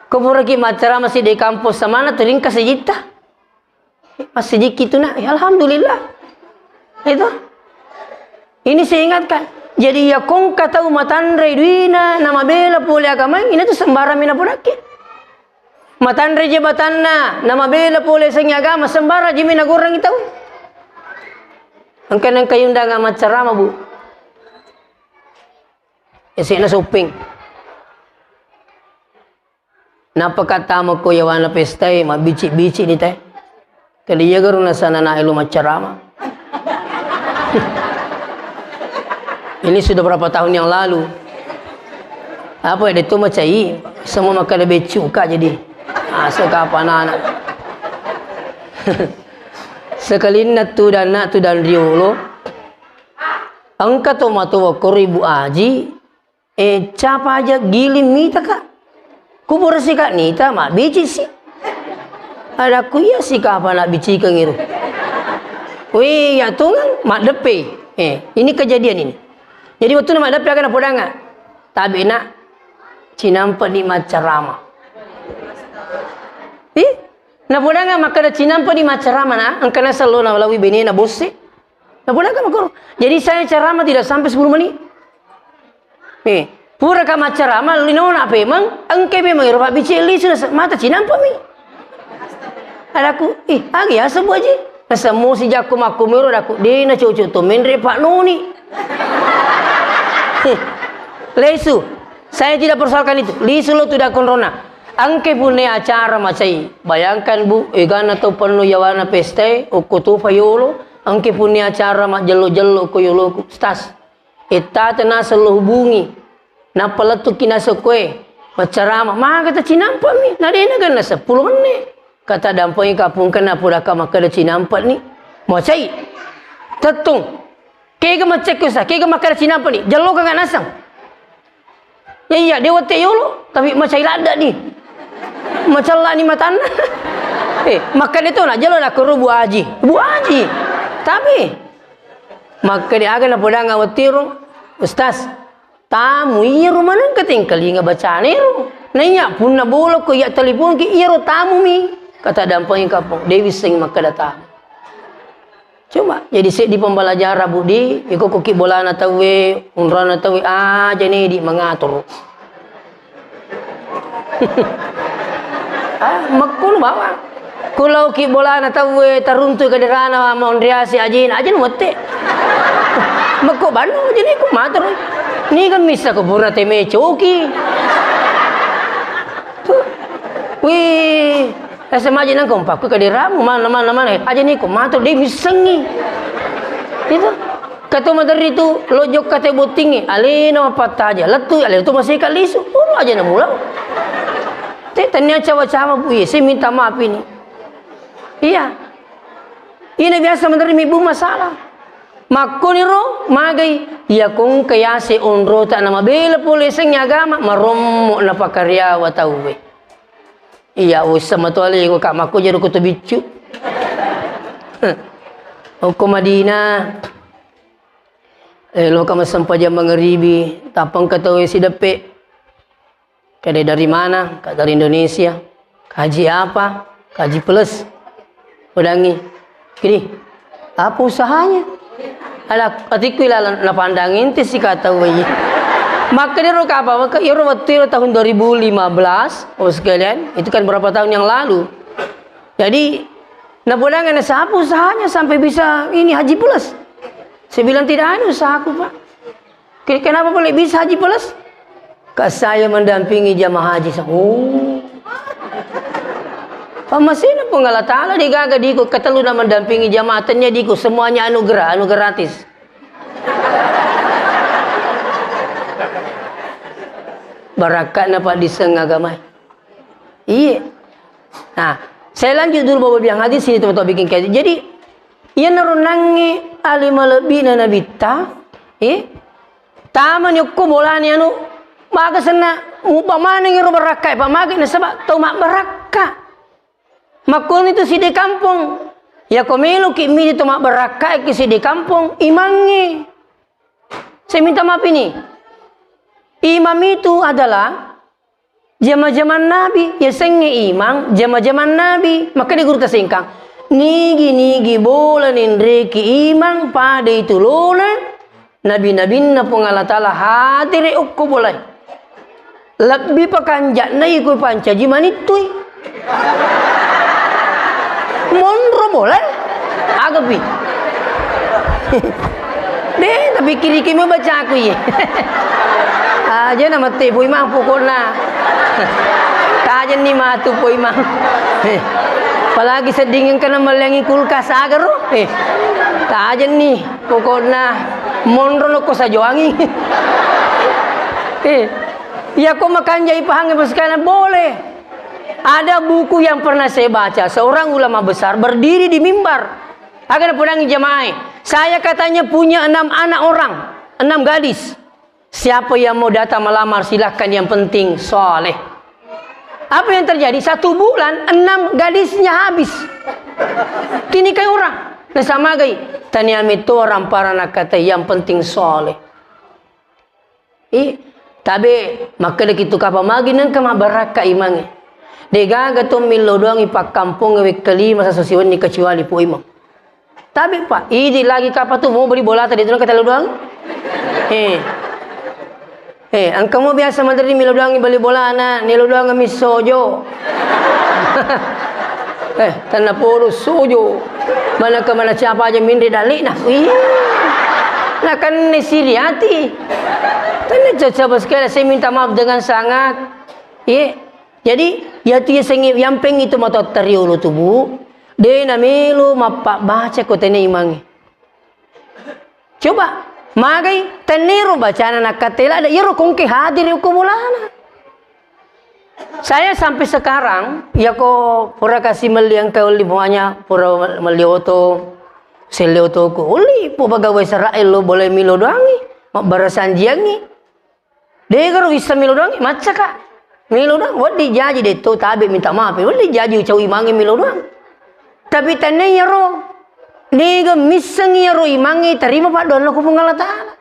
Ko puraki maccarama siddi kampus samana tu ringka sijitta. Masijikki tu, Nak. Ya, alhamdulillah. Itu. Ini saya ingatkan. Jadi, iya kongka tau matanre duina, na mabela pole agama, ini tu sembarang mina podakki. Matanre jabatanna, na mabela pole sengi agama, sembarang jimi nagorangi tau. Engka nengka undangan maccarama, Bu. Esena Soppeng. Nappa ka tama ko yawana pestae, mabbici-bici ni te. Kali iya garu nasana nae lo maccarama. Ini sudah berapa tahun yang lalu. Apa ya, itu macai, semua makan beccu ka jadi. Asa ka apa anak-anak. Sekalinna tu dan nak tu dan riolo. Engka to matoa koro Ibu Aji, Eh, capa aja giling mita, Kak. Ku pura si Kak nita, mabbici si. Adakku iya si Kak apa nak bicikeng iru. Wih, ya tungang, maddeppe. Eh, ini kejadian ini. Jadi waktu na maddeppe akan apa danga? Tabe nak, cinampe di maccarama. Ih, na podanga makkeda cinampe di maccarama na, engkana sello na lawi benena bosse. Nah, boleh kan, Kor? Jadi saya ceramah tidak sampai sepuluh menit. Eh, pura ka maccarama, linona pemang, engke pemang iro pabbici lisu, mata cinampa mi. Adaku, "Ih, agi asa Bu Aji?" Nasa mo si jakku makku miro, adaku, "De na cocok to menre Pak Noni." Eh, lesu. Saya tidak persoalkan itu. Lisu lo tu dakon rona. Engke punne acara macai. Bayangkan, Bu, egana tau penno yawana pesta e, okko tofa yolo. Engke punni acara majjello-jello ko yoloku, stas. Ettate naseng lo hubungi. Nappa lettuki naseng koe. Maccarama, maga ta cinampa mi? Na dena ganna seppulo menne. Kata dampengi kapungkenna pura ka makkeda cinampa ni. Macai. Tettung. Kega macekku sa, kega makkeda cinampa ni? Jello ka naseng. Ya iya, de wette yolo, tapi macai ladda ni. Macella ni matanna. Eh, makkeda to na jelo na koro Bu Aji. Bu Aji. Tapi makkeda aga na podanga wettiro, Ustaz, tamu iyaro maneng katengkalinga bacana ero. Naiya punna bolo ko iya teleponki iyaro tamu mi. Kata dampengi kapong, de wisseng makkeda tamu. Coba, jadi seddi pembelajaran, Budi, iko ko ki bolana tauwe, unrana tauwe, aja ne di mengatur. Ah, makkono bawang. Kulau ki bolana tauwe, taruntu kaderana, maunriasi ajin, aja nu wette. Makko banu, aja ne ku matur. Ni kan misa ko pura teme coki. Tuh. Wih. S M A aja nang kompak ku kaderamu, mana, mana, mana. Eh, aja ni ko matur, de missengi. Itu. Katu maderri tu, lo jokka te bottingi, alena mapatta aja. Lettu, alena tu masih kak lisu. Ulu aja na mulau. Te tania cawa-cawa, Bu, iya, saya minta maaf ini. Iya. Ina biasa maderri mi, Bu, masalah. Makkoniro magai, iya kongka yase onrota na mabela pole sengi agama, marommo na pakariawa tauwe. Iya, ussa matoale ko ka makko jero ko to biccu. Okko Madinah. Eh, loka massempajang mangaribi, tappa engka tau sideppe. Kade dari mana? Ka dari Indonesia. Kaji apa? Kaji plus. Udangi. Gini, apa usahanya? Ala atikku ilalang napandang ente si kata wei. Maka dia roka apa? Maka iro waktu iro tahun dua ribu lima belas, oh sekalian, itu kan berapa tahun yang lalu. Jadi, napodangan siapa usahanya sampai bisa ini haji plus. Saya bilang, "Tidak ada usahaku, Pak." "Ke-, kenapa boleh bisa Haji Peles?" "Kak, saya mendampingi jamaah haji." Sa-, oh. Pammasena Puang Allah Ta'ala, degaga diku, keteluna mendampingi jamaah, tennia diku, semuanya anugerah, anu gratis. Barakka'na, Pak, disseng agamae. Iya. Nah, saya lanjut dulu, Bapak biang hadis ini, teman-teman bikin kayak. Jadi, iyanaro nangnge ale malebbi'na Nabitta, eh, tamani okko bolana anu, maga senna, mupa maneng ero barakka, Pak, maga nasaba tau mabbarakka. Makkoni tu siddi kampong. Yako meloki midi to mabbarakkaiki siddi kampong, imangnge. Saya minta maaf ini. Imam itu adalah jama-jaman Nabi. Yasengnge imang, jama-jaman Nabi. Makkeda guru tasengkang, nigi-nigi bola nenreki imang, pada itu lona Nabi-nabinna Puang Allah Ta'ala hadere okko bolae. Lebbi pakanja'na iko pancaji manittui. Monro bolae? Agapi. Deh, tapi kiriki mau bacaku iye. Aja nama teh, Boy Mang, pokokna. Tajenni matu, Boy Mang. Eh, apalagi sedding engkana mellengi kulkas agaro. Eh, tajenni. Pokokna monro nokko sajoangi. Eh, iya ko makanjai pahang ibu sekalian, boleh. Ada buku yang pernah saya baca, seorang ulama besar berdiri di mimbar. Aga napodangi jamaah, saya katanya punya enam anak orang, enam gadis. Siapa yang mau datang melamar, silahkan, yang penting soleh. Apa yang terjadi? Satu bulan, enam gadisnya habis. Tinikai orang. Nasamagai. Tania metto orang para nakata, yang penting soleh. I, tabe, makkeda kitu kapa magi nengka mabbarakka imangnge. Degaga to millo doangi pakkampong wekka lima sasosiwenni kecuali po imang. Tabe, Pak, idi lagi kapa tu mau beli bola tadi tu nengka telo doang. Eh. Eh, engka mo biasa maderri melo doangi bali bolana, nelo doang mi sojo. Eh, tanna podo sojo. Mana ke mana siapa aja minri dalina. Ih. Nah, kan ne siriati. Tanna cocok sekali, saya minta maaf dengan sangat. Iya. Jadi, ya tu ya sengi, yang peng itu matotta riolo tu, Bu. De na melo mappa baca ko tene imangi. Coba, magai tenniro bacana nakkatela ada iyaro kongke hadir ko bolana. Saya sampai sekarang, ya ko pura kasih meli engka uli muanya, pura meli oto, selle oto ko uli, po pegawai Israel lo boleh milo doangi, mabbarasanjiangi. Degaro wisseng melo doang, macca ka. Melo doang, wedding jaji de to tabe minta maaf. Wedding jaji ucau imangnge melo doang. Tapi tenne iyaro, dega misseng iyaro imangnge tarima paddoanna ku Puang Allah Ta'ala.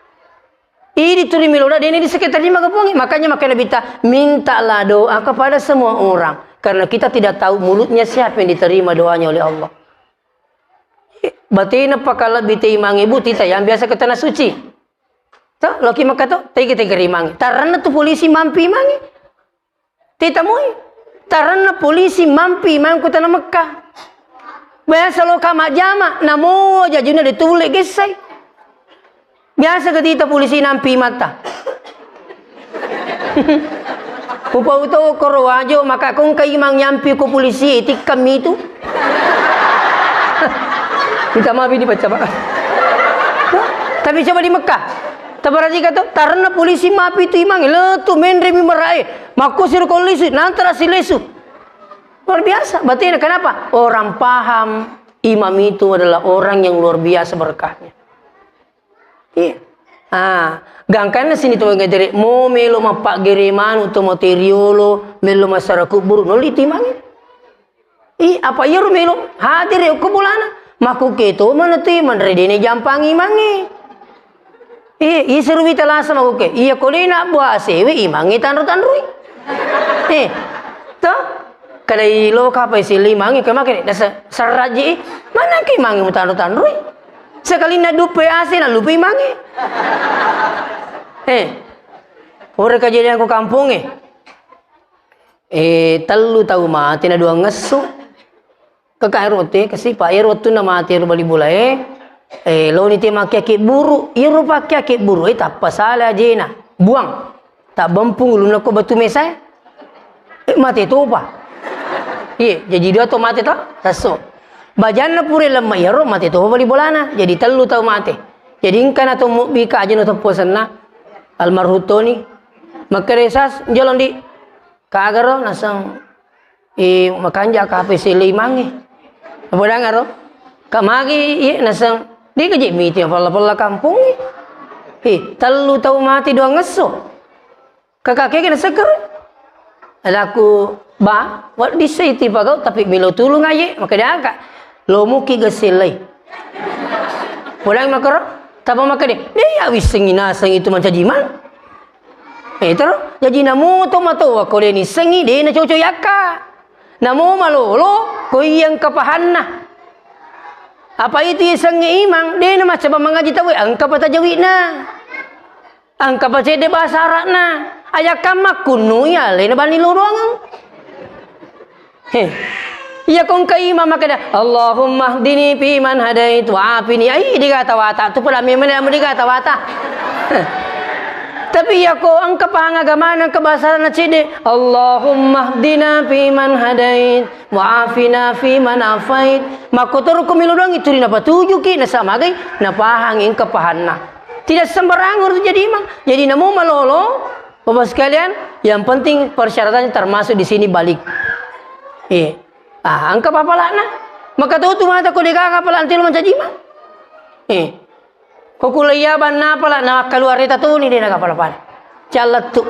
Idi tuli melo doang, dene diseke tarima ke Puangnge. Makanya makanya Nabitta, mintalah doa kepada semua orang. Karena kita tidak tahu mulutnya siapa yang diterima doanya oleh Allah. Batena pakalebbi te imangnge, Bu, tita yang biasa ke tanah suci. To, loki Mekka to, tege-tege rimangnge. Taranna tu polisi mampi imangnge. Tita moi. Taranna polisi mampi imang ku tanah Mekka. Biasa loka majjama, namo jajuna de tulle gessai. Biasa ke tita polisi nampi mata. Upau to koro wajo, maka kongka imang nyampi ko polisi, tikkammi tu. Minta maaf ini baca, Pak. Tapi coba di Mekah. Tabarajika tu, taranna polisi mapi tu imang, letu menre mi marae. Makko siro ko lisu, nantara si lesu. Luar biasa, batena kenapa? Orang paham imam itu adalah orang yang luar biasa berkahnya. Iya. Ah, gangkanna sini tu ngedere, mo melo mappaggere manu to moteriolo, melo masara kuburu, nolli tu imangnge. Ih, apa iyaro melo hadir ya ko bolana? Makkukke to mana tu manre dene jampangi imangnge. Eh, iseru wita lasa makkukke. Iya ko dena bua asewe imangnge tanro-tanroi. Eh, to? Kada ilo kapa isi limangnge ke make nasa serraji. Mana ke imangnge mutanro-tanroi? Sekalinna duppe ase na lupa imangnge. Eh. Ora kejadian ko kampongnge. Eh, tellu tau mate na duangngessu. Kaka ero te, kasi pa ero wettunna mate ero bali bolae. Eh, loni te makkiaki buru, iyaro pakkiaki buru, eh, tappa sala ajena. Buang. Tabbempung ulunna ko batu mesae. Eh, mate topa. Iye, jaji dua to mate to? Sasso. Bajanna pura lemma iyaro, mate topa bali bolana. Jadi tellu tau mate. Jadi engkana to mubbi ka ajena to puasenna. Almarhum Toni. Makkeda sas, jolong di. Kagaro naseng, eh, makanja ka P C lima nge. Apa dangaro? Ka magi, iye, naseng, de gaji miti pella-pella kampung nge. Eh, tellu tau mati dua ngesso. Kakak keke nasekkero. Adaku, ba, wedding sei tipagau, tapi melo tulung aye, maka diangkat. Lo muki gesellai. Podang makaro, tapa maka de, de ya wissengi naseng itu mancaji mang. Eh, tero, jaji namo to matoa ko de nissengi, de na cocok yakka. Namo malolo, ko iya engka pahanna. Apa itu isengnge imang, de na macaba mangaji tauwe, engka patajawi'na. Engka pacedde bahasa Arabna. Ayakka makkunnu iya, alena bani lo doangeng. He. Iya ko engka imang makkeda, "Allahumma hdini fi man hadait wa afini." Ai, digata wata tu pada memang namu digata wata. He. Tapi iya ko engka pahang agamana, engka bahasa Arabna cedde, "Allahumma hdina fi man hadait wa afina fi man afait." Makkotoro ko melo doang itu ri napatujuki, nasamagai, napahangi engka pahanna. Tidak sembarang harus jadi imang. Jadi namo malolo, Bapak sekalian, yang penting persyaratannya termasuk di sini balik. Eh, ah, engka papalana. Maka tu tu mata ko degaga pala antelo mancaji imang. Eh, ko kuliah banna pala na keluar eta toni de na kapala-pala. Callattu.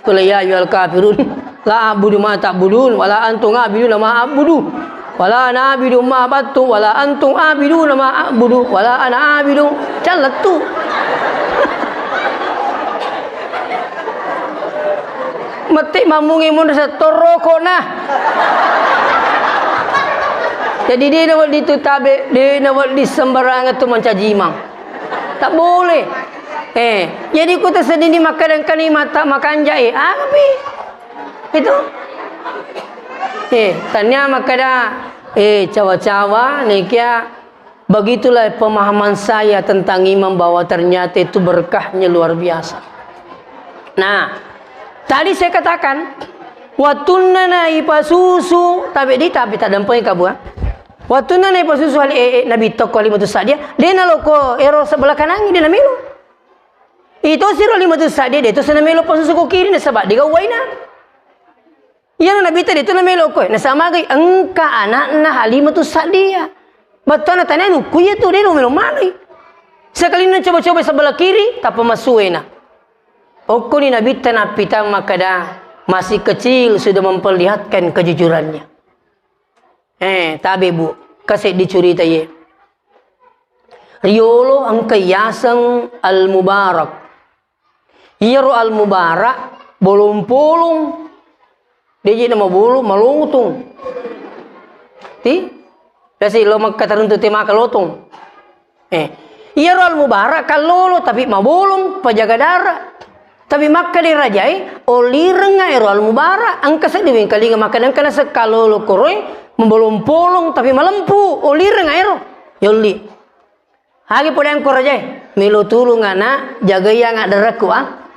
Qul ya ayyuhal kafirun, la a'budu ma ta'budun, wa la antum abiduna ma a'budu, wa la ana abidun ma abattu, wa la antum abiduna ma a'budu, wa la ana abidun. Callattu. Mette mammungi munri settorokona. Jadi de na wedding tu tabe, de na wedding sembarangan tu mancaji imang. Tak boleh. Eh, jadi ku tersedini makkadang-kadang mata makanja, eh, api. Itu. Eh, tania makkada, eh, cawa-cawa, nekia, begitulah pemahaman saya tentang imam bahwa ternyata itu berkahnya luar biasa. Nah, tadi saya katakan, wattunna na ipasusu, tabe di, tabe tak dampai kabua. Wattunna na ipasusu ali, eh, eh, Nabi tokko Halimatu Sa'diyah, de na loko ero sebelah kanangi de na melo. Itu siro Halimatu Sa'diyah, de itu sana melo pasusu ko kiri, nasaba digauwaina. Iyana Nabitta de itu namelo koe, nasamagai engka anakna Halimatu Sa'diyah. Bettuanna tania nukku iya tu, de namelo malai. Sekalinna coba-coba sebelah kiri, tappa masuena. Okkoni Nabitta nappitang makkada, masih kecil sudah memperlihatkan kejujurannya. Eh, tabe, Bu, kaseddi curita iye. Riolo engka yaseng Al-Mubarak. Iyaro Al-Mubarak bolong-polong. Deje na mabolong, malotong. Ti? Biasa lo Mekka taruntu te maka lotong. Eh, iyaro Al-Mubarak kallolo, tapi mabolong, pajaga dara. Tapi makkeda rajae, "Olirengnga ero Al-Mubarak, engka seddi wengkalinga makkeda engka naseng kallolo koroe, mabolong-polong, tapi malempu, olirengnga ero." Yolli. Agi podang ko rajae, "Melo tulung ana, jagai ana darakku, ah."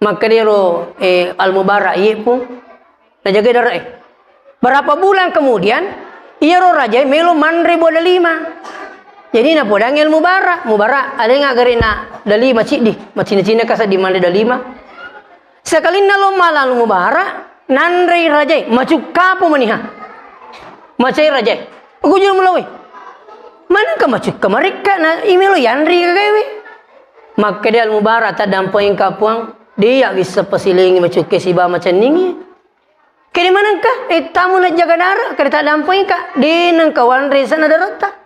Makkeda ero, eh, Al-Mubarak, "Iye, Pung." Najagai dara e. Berapa bulan kemudian, iyaro rajae melo manre buah delima. Jadi napodangi Al-Mubarak, "Mubarak, alenga garena delima ciddi, macinna-cinna kasa di manre delima." Sekalinna lo mala Al-Mubarak, nanrei rajae, macukkapo maniha. Macai rajae. Gujur mulawai. Manengka macukka marekka na imelo yanri kagaewe. Makkeda Al-Mubarak, "Taddampengka Puang, de iya wisseng pasilengi macukka siba macenningi." Kede manengka, eh, tamu najjaga dara, kede taddampengka, de nengka wanre sana daratta.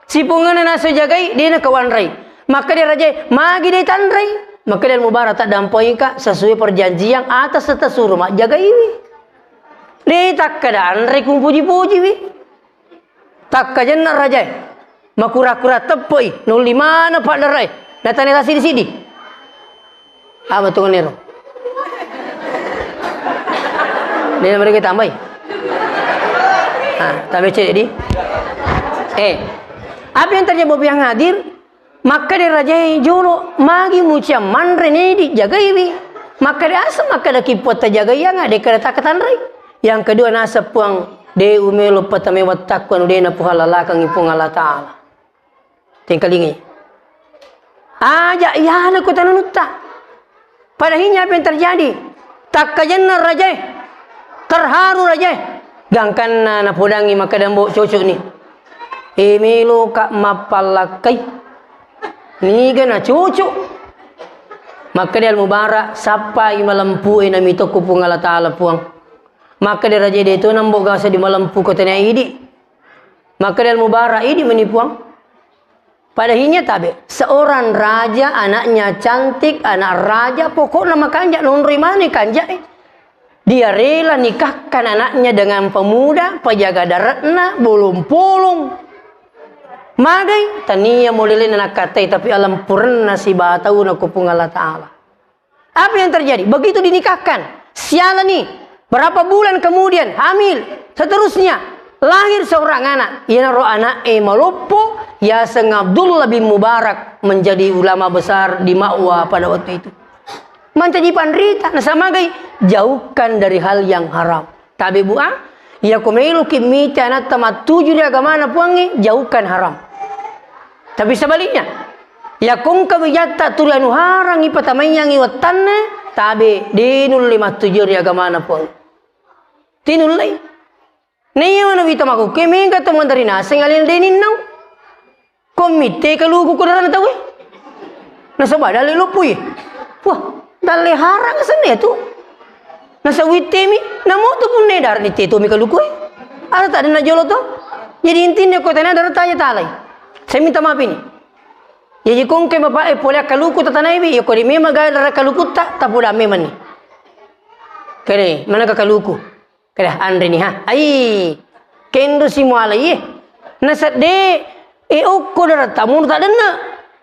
Sipongana naso jagai, de nengka wanrai. Makkeda rajae, "Magi de tanrai?" Makkeda Al-Mubarak, "Taddampengka sesuai perjanjian atas serta suruh majjagaiwi." De takkeda anre kumpuji-pujiwi. Takkajenna rajae, makura-kura teppe'i, nolli maneng paddara'e, natane tassiddi-siddi. Apa tu nero? Dia mereka tambahi. Ah, tapi cek di. Eh, Apa yang terjadi, Bapak yang hadir? Makkeda rajae jolo, magi muciang manre nedi jagaiwi. Makkeda asa, makkeda ki puatta jagaianga, dekkeda takkatanrei. Yang kedua, naseng Puang, de umelo patamai wattakku anu de napuhallalakangi Puang Allah Ta'ala. Tengkalingai. Aja iyana kota nanutta. Pada akhirnya apa yang terjadi? Takkajenna rajae, terharu rajae. Gangkanna napodangi makkeda, "Mbo, cocok ni. E, meloka mappallakkai. Niga na cocok." Makkeda Al Mubarak, "Sappai malempu e namitokku Puang Allah Ta'ala, Puang." Makkeda rajae, "De to nambo gasa di malempu ko tania idi." Makkeda Al Mubarak, "Idi meni, Puang." Pada akhirnya tabe, seorang raja, anaknya cantik, anak raja, pokokna makanja, nonroi mani kanja e. Dia rela nikahkan anaknya dengan pemuda, pejaga daratna, bolong-polong. Magai, tania modele nakkatai, tapi alampurenna sibatauna ko Puang Allah Ta'ala. Apa yang terjadi? Begitu dinikahkan, sialani, berapa bulan kemudian, hamil, seterusnya, lahir seorang anak. Iyanaro anak e maloppo, yaseng Abdullah bin Mubarak, menjadi ulama besar di Ma'wa pada waktu itu. Mancaji panrita, nasamagai, jauhkan dari hal yang haram. Tabe, Bu, ah? Iya ko meloki mita anatta mattuju ri agamana Puangnge, jauhkan haram. Tapi sebaliknya, iya ko engka wijatta tuli anu harangngi patamaiyangngi wettanna, tabe, de nulle mattuju ri agamana Puang. Tinullei. Naiya mana wita makukke, mega to mengandari naseng alena de ninnau. Ko mitte kaluku ko darana tauwe. Nasaba dalle loppui. Wah, dalle harang asenna tu. Nasa wittemi, namo tu punne darani tetomi kaluku e. Ada tak ada nak jolo to? Jadi intinya ko tana darata aja talai. Saya minta maaf ini. Jadi kongke bapak e pole kaluku tatanaiwi, ya ko di memang gaya dara kaluku tak, tak pula memang ni. Kere, mana ka kaluku? Kada anre ni ha. Ai, kendo si mualai e. Nasedde e okko daratta munu tak denne.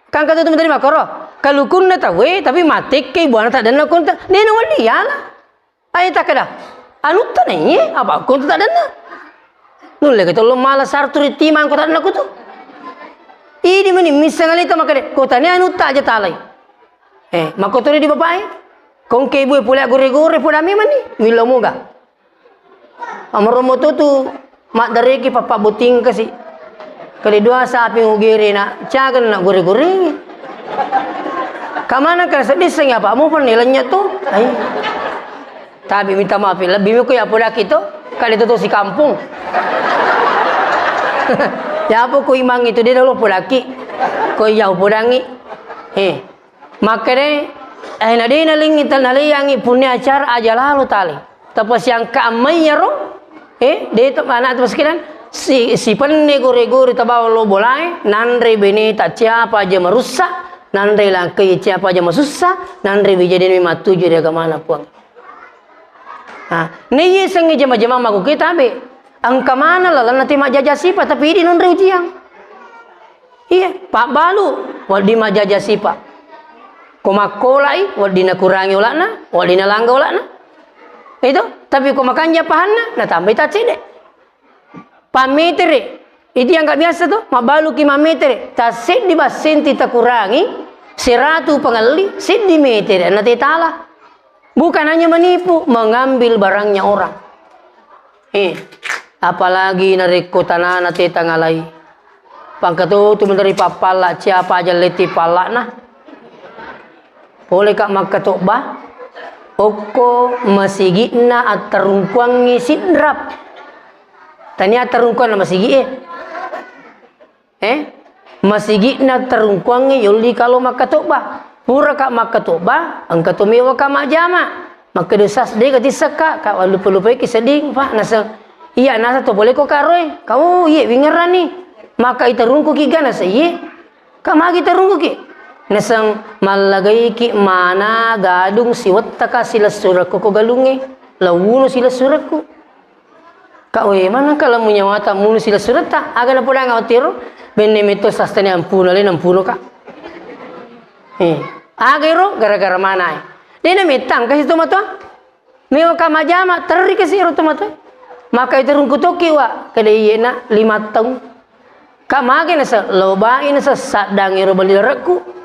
Kangka tu menteri makoro. Kalukunna tauwe tapi matekke buana tak denne konta. De na wali ala. Ai tak kada. Anu tane e apa konta tak denne. Nulle ke tolong mala sartu ri timang ko tak denne kutu. Ini meni missang alita makade. Kota ni anu tak aja talai. Eh, makotori di bapak e. Kongke ibu e pole gore-gore poda memang ni. Milo moga. Amoromo tu tu maddareki pappa boting kasi. Kali dua sapi ngugere na cagen na gore-gore. Kamana kan sedih seng apa mau pernilainya tu. Ai. Tapi minta maaf, lebih muko ya podaki tu. Kali tu tu si kampung. Ya apa ko imang itu dia dulu podaki. Ko iya podangi. Eh. Makkeda, eh, na de nalengngi ta-, naleangngi punne acara aja lalo tale. Tapasiangka ammai yaro, eh, de to anak tu sekalian, si, si penne gore-gore tabawa lo bolae, nanre bene ta ciapa aja marussa, nanre langkai ciapa aja masussa, nanre bijadene mattuju ri agamana Puang. Ha, naiye sengnge jama-jama makuke tabe. Engka mana lalenna te majjaja sipa, tapi idi nonre ujiang. Iya, pabbalu, wedding majjaja sipa. Ko makkolai, wedding nakurangi ola'na, wedding nalangga ola'na. Itu, tapi ko makanja pahanna, natambai taccede. Pammetere, itu yang nggak biasa tuh, mabbaluki mammetere. Taseddi bassenti takurangi, seratu pangelli, seddi metere, na tetala. Bukan hanya menipu, mengambil barangnya orang. Eh, apalagi narekko tanana te tangalai. Pangkatotu menteri pappalla, ciapa aja letti palla'na. Pole ka makkatobba, okko masigi'na attarungkuangngi sidrap. Tania attarungkuanna masigi e. Eh, masigi'na tarungkuangnge yolli kalo makkatobba. Puraka makkatobba, engka to mewaka majjama. Makkeda, "Sas, dega tissakka, ka lupa-lupaiki sedding, Pak." Naseng, "Iya, nasa to pole ko karoe." "Kau, iya, wingerani. Maka itarungkuki ga?" Naseng, "Iye." "Ka magi tarungkuki?" Naseng, "Mallagaiki mana gadung siwettaka silessurekku ko galungnge. Lawuno silessurekku." Ka, we, mana kala munyawata munu silessuretta, aga napodanga ottiro, benne metto sastani ampuna, le nampuno ka. Eh, aga ero gara-gara mana e. Dena mettang kasi tomatoa. Mewa ka majama, terri kasi ero tomatoa. Maka itu rungku toki wa, kada iye na lima taung. Ka mage nasa, lo bai nasa saddang ero bali darekku.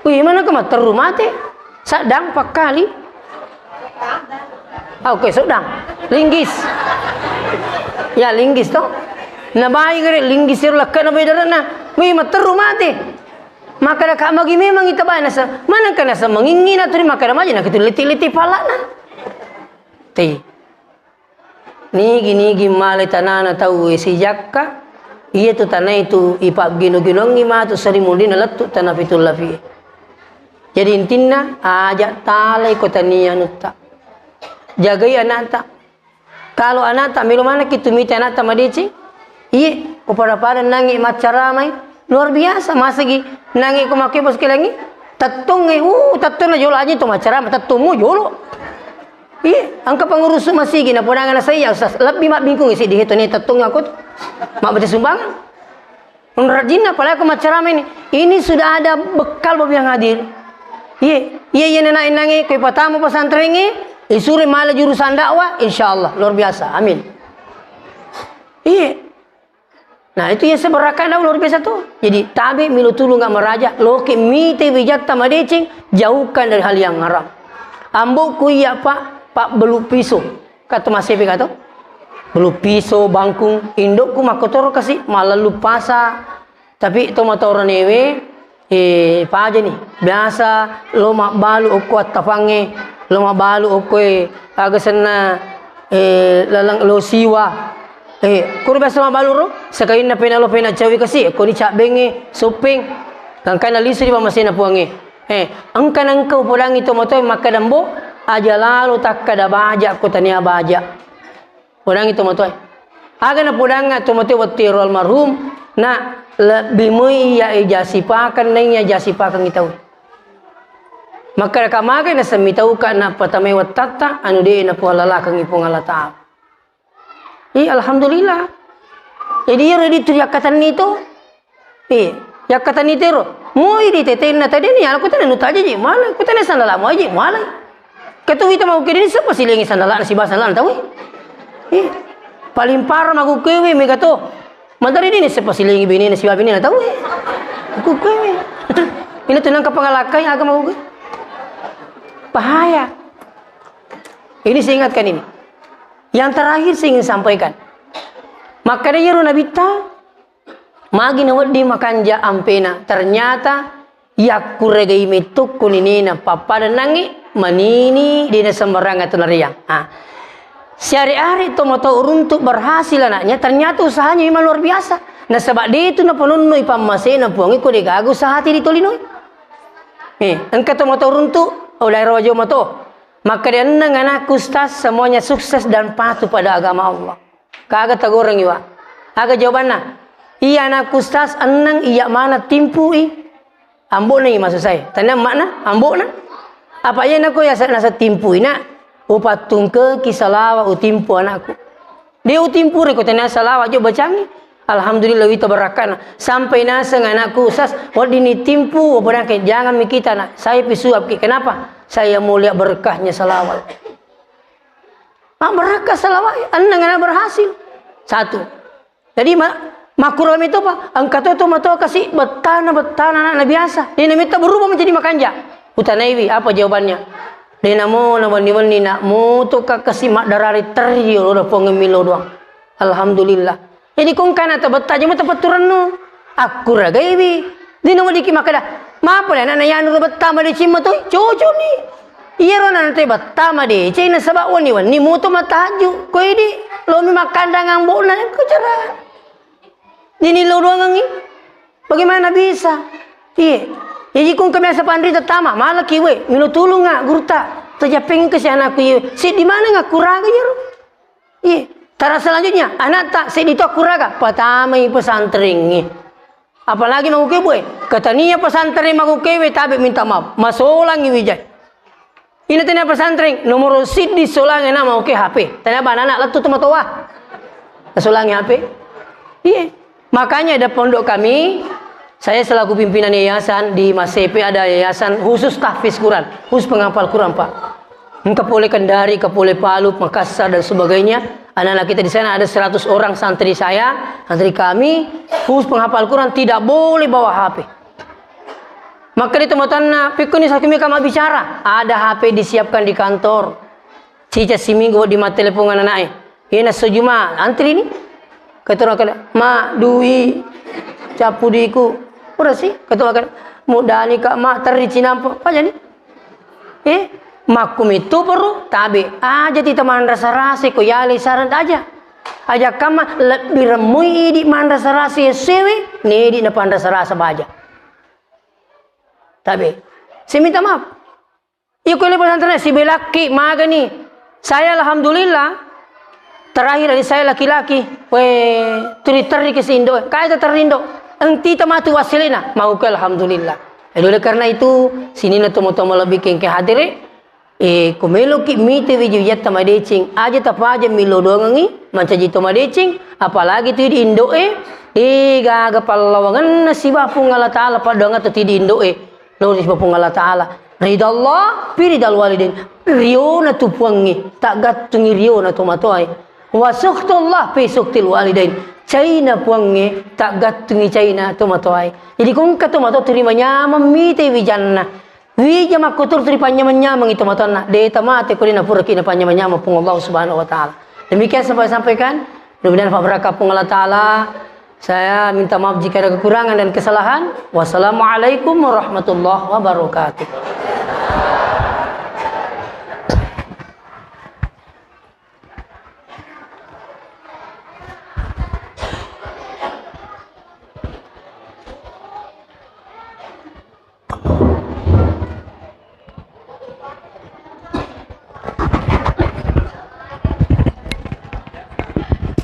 Wih, mana ke matteru mate? Saddang pakkali. Ah, oke, saddang. Linggis. Ya, linggis to. Na bai gare linggis ero lakka na bai darekna. Wih, matteru mate. Maka da ka magi memang ita bai nasa. Mana ke nasa mangingi na turi maka da maji na kitu liti-liti palana. Tei. Nigi-nigi male tanana tau e sijakka, iya tu tanae tu ipaggino-ginongi matu seri mundina lettu tana pitung lapi. Jadi intinna, aja talai ko tania anutta. Jagai anakta. Kalau anakta melo manakki tu mita anakta madeceng, iye, ko pada-pada nangi maccaramai, luar biasa, masagi nangi ko makke bos kelengi, tettong e, uh, tettong na jolo aja tu maccarama, tettongmu jolo. Iya, engka pengurus masigi na podang na saya, Ustaz. Lebbi mabbingkung isi di hetone tettong aku tu. Mabbete sumbangan. Mun rajinna, apalagi aku maccarama ini. Ini sudah ada bekal bagi yang hadir. Iya, iya, iya, nenek nangi, kue pertama pesantren ini, isuri malah jurusan dakwah, insya Allah, luar biasa. Amin. Iya. Nah, itu iya seberakana luar biasa tu. Jadi, tabe milo tulung nggak meraja, loke mite wijatta madeceng, jauhkan dari hal yang haram. Amboku iya, Pak, Pak belu piso. Kata Mas Epi kata, belu piso, bangkung, indokku makkotoro kasi, malah lupasa. Tapi to matoranewe, Eh, paja ni. Biasa lo mabbalu okko attapangnge, lo mabbalu okko e, aga senna, eh, laleng lo siwa. Eh, kuro biasa mabbalu ro, sekainna pena lo pena cawi kasi, ko ni cabbengnge, soppeng. Gangkana lisu di pamasena puangnge. Eh, engka nengka upodangi tomatoe makkadambo, aja lalo takkada baja ko tania baja. Podangi tomatoe. Aga napodangnga tomatoe wettu ero almarhum, na lebbi moi iya eja sipakeng naiya ja sipakeng tau. Makkadaka magai nasemmi tauka nappatamai wettatta anu de napuallalakengngi Puang Allah Ta'ala. Iya, alhamdulillah. Jadi iyaro ditu yakkatenni to. Eh, yakkatenni tero. Moi di tetenna tadi ni, alako tena nutaji ji, malai. Ko tena sandala mo aji, malai. Ketu wita mau kiri ni seppa silengi sandala na siba sandala na tahu. Eh, paling parah magu kewe mega to. Mantari ni seppa silengi bini na siba bini na tahu. Ku kewe. Ini tenang ke pengalakai agama gue. Bahaya. Ini saya ingatkan ini. Yang terakhir saya ingin sampaikan. Makkada iyaro nabitta, magi nawedding makanja ampena. Ternyata, yakkuregai mettukku ninena pappada nangi, manini, dena sembarang atau nariang. Ah. Siare-are tomatoa uruntuk berhasil anaknya, ternyata usahanya memang luar biasa. Nasaba de tu napanonnoi pammasena puangi ko degaga usahati ditolinoi. Eh, engka tomatoa uruntuk, oh, daerah wajo mato. Makkeda enneng anakku, Ustaz, semuanya sukses dan patuh pada agama Allah. Kaga tagorengi wa? Aga jawabanna? Iya anakku, Ustaz, enneng iya mana timpui. Ambo'na i maksud saya. Tania makna? Ambo'na? Apa iya nako ya sa-, nasa timpui, nak? Upattungkeki salawa utimpu anakku. Dia utimpu reko tania salawa jo bacangi. Alhamdulillah wita barakkana. Sampai naseng anakku, Ustaz, wedding ni timpu, apa nake, jangan mi kita, nak. Saya pisuap ki. Kenapa? Saya mau lihat berkahnya salawat. Ah, berkah salawat, enneng anak berhasil. Satu. Jadi, ma-, makurang itu, Pak, engka to, to matoa kasi bettana, bettana anak biasa. Ini mita berubah menjadi makanja. Utanaiwi, apa jawabannya? Dena mo na wenni-wenni nak mutu ka kasi maddarari terri lo da pong milo doang. Alhamdulillah. Jadi kong kana tabetta jema tapatturannu. Akkuragaiwi. Dina weddikki makkeda, mapa le anakna yanu ro betta madeceng matoi? Cocok ni. Iyaro anakna te betta madeceng nasaba wenni-wenni muto mattahajju. Ko idi, lomi makkandang ambo'na, engka cara. Dini lo doangengi. Bagaimana bisa? Iye. Jadi kong kami asa panrita tama, malaki we, milo tulunga gurta. Tajappeng ke si anakku iye. Siddi mana ngakkuraga iyaro? Iya. Tara selanjutnya, anakta seddi to kuraga, patamai pesantrengngi. Apalagi maguke bue, katania pesantren magukewe tabe minta maaf, masolangi wijai. Ina tania pesantren, nomor siddi solangi na maguke H P. Tania bana anak lettu tomatoa. Nasolangi H P. Iya. Makanya ada pondok kami, saya selaku pimpinan yayasan di Masepe ada yayasan khusus tahfiz Quran, khusus penghafal Quran, Pak. Engka pole Kendari, engka pole Palu, Makassar dan sebagainya, Anak-anak kita di sana ada seratus orang santri saya, santri kami, khusus penghafal Quran, tidak boleh bawa H P. Maka dia teman-teman, pikun ini satu mereka mau bicara, ada H P disiapkan di kantor. Cica siminggu di matelepon anak-anak. Iya, nasso Juma, antri ni. Keterang kena, "Ma, dui, capu diku." Pura sih, keterang kena, "Mudani, Kak, Ma, terri cinampo." Apa jadi? Eh, makkumittu perlu tabe. Aja tita manrasa-rasa ko yale saran aja. Aja kamma lebbi remmui idi manrasa-rasa sewe, nedi na panrasa-rasa baja. Tabe. Saya minta maaf. Iya, kuele pesantren sibelakki magani. Saya alhamdulillah, terakhir adik saya laki-laki, we, tuli terri ke si indo, kae terri indo. Engti tamatu wasilena, mau ke alhamdulillah. Jadi oleh karena itu, sinina tomo-tomo lebih kengke hadire, eh, ko meloki mite wiji-wijatta madeceng, aja tapaja milo doangengi, mancaji to madeceng, apalagi tu di indoe, eh, gaga pallawangenna siba Puang Allah Ta'ala, paddoangeng tu di indoe. Lo ri Puang Allah Ta'ala. Ridha Allah, fi ridhal walidain. Riona tu Puangnge, taggattungi riona tomatoae. Wa sukhtullah, fi sukhtil walidain. Caina Puangnge, taggattungi caina tomatoae. Jadi, ko engka tomatoa tuli manyameng mite wijanna. Wija makkutur tuli panyameng-nyamengi tomatoanna. De tamate ko de napuraki napanyameng-nyameng Puang Allah Subhanahu wa Ta'ala. Demikian sampai sampaikan. Mudah-mudahan dapat berkah Puang Allah Ta'ala. Saya minta maaf jika ada kekurangan dan kesalahan. Wassalamualaikum warahmatullahi wabarakatuh.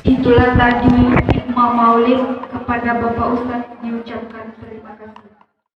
Itulah tadi hikmah maulid kepada Bapak Ustadz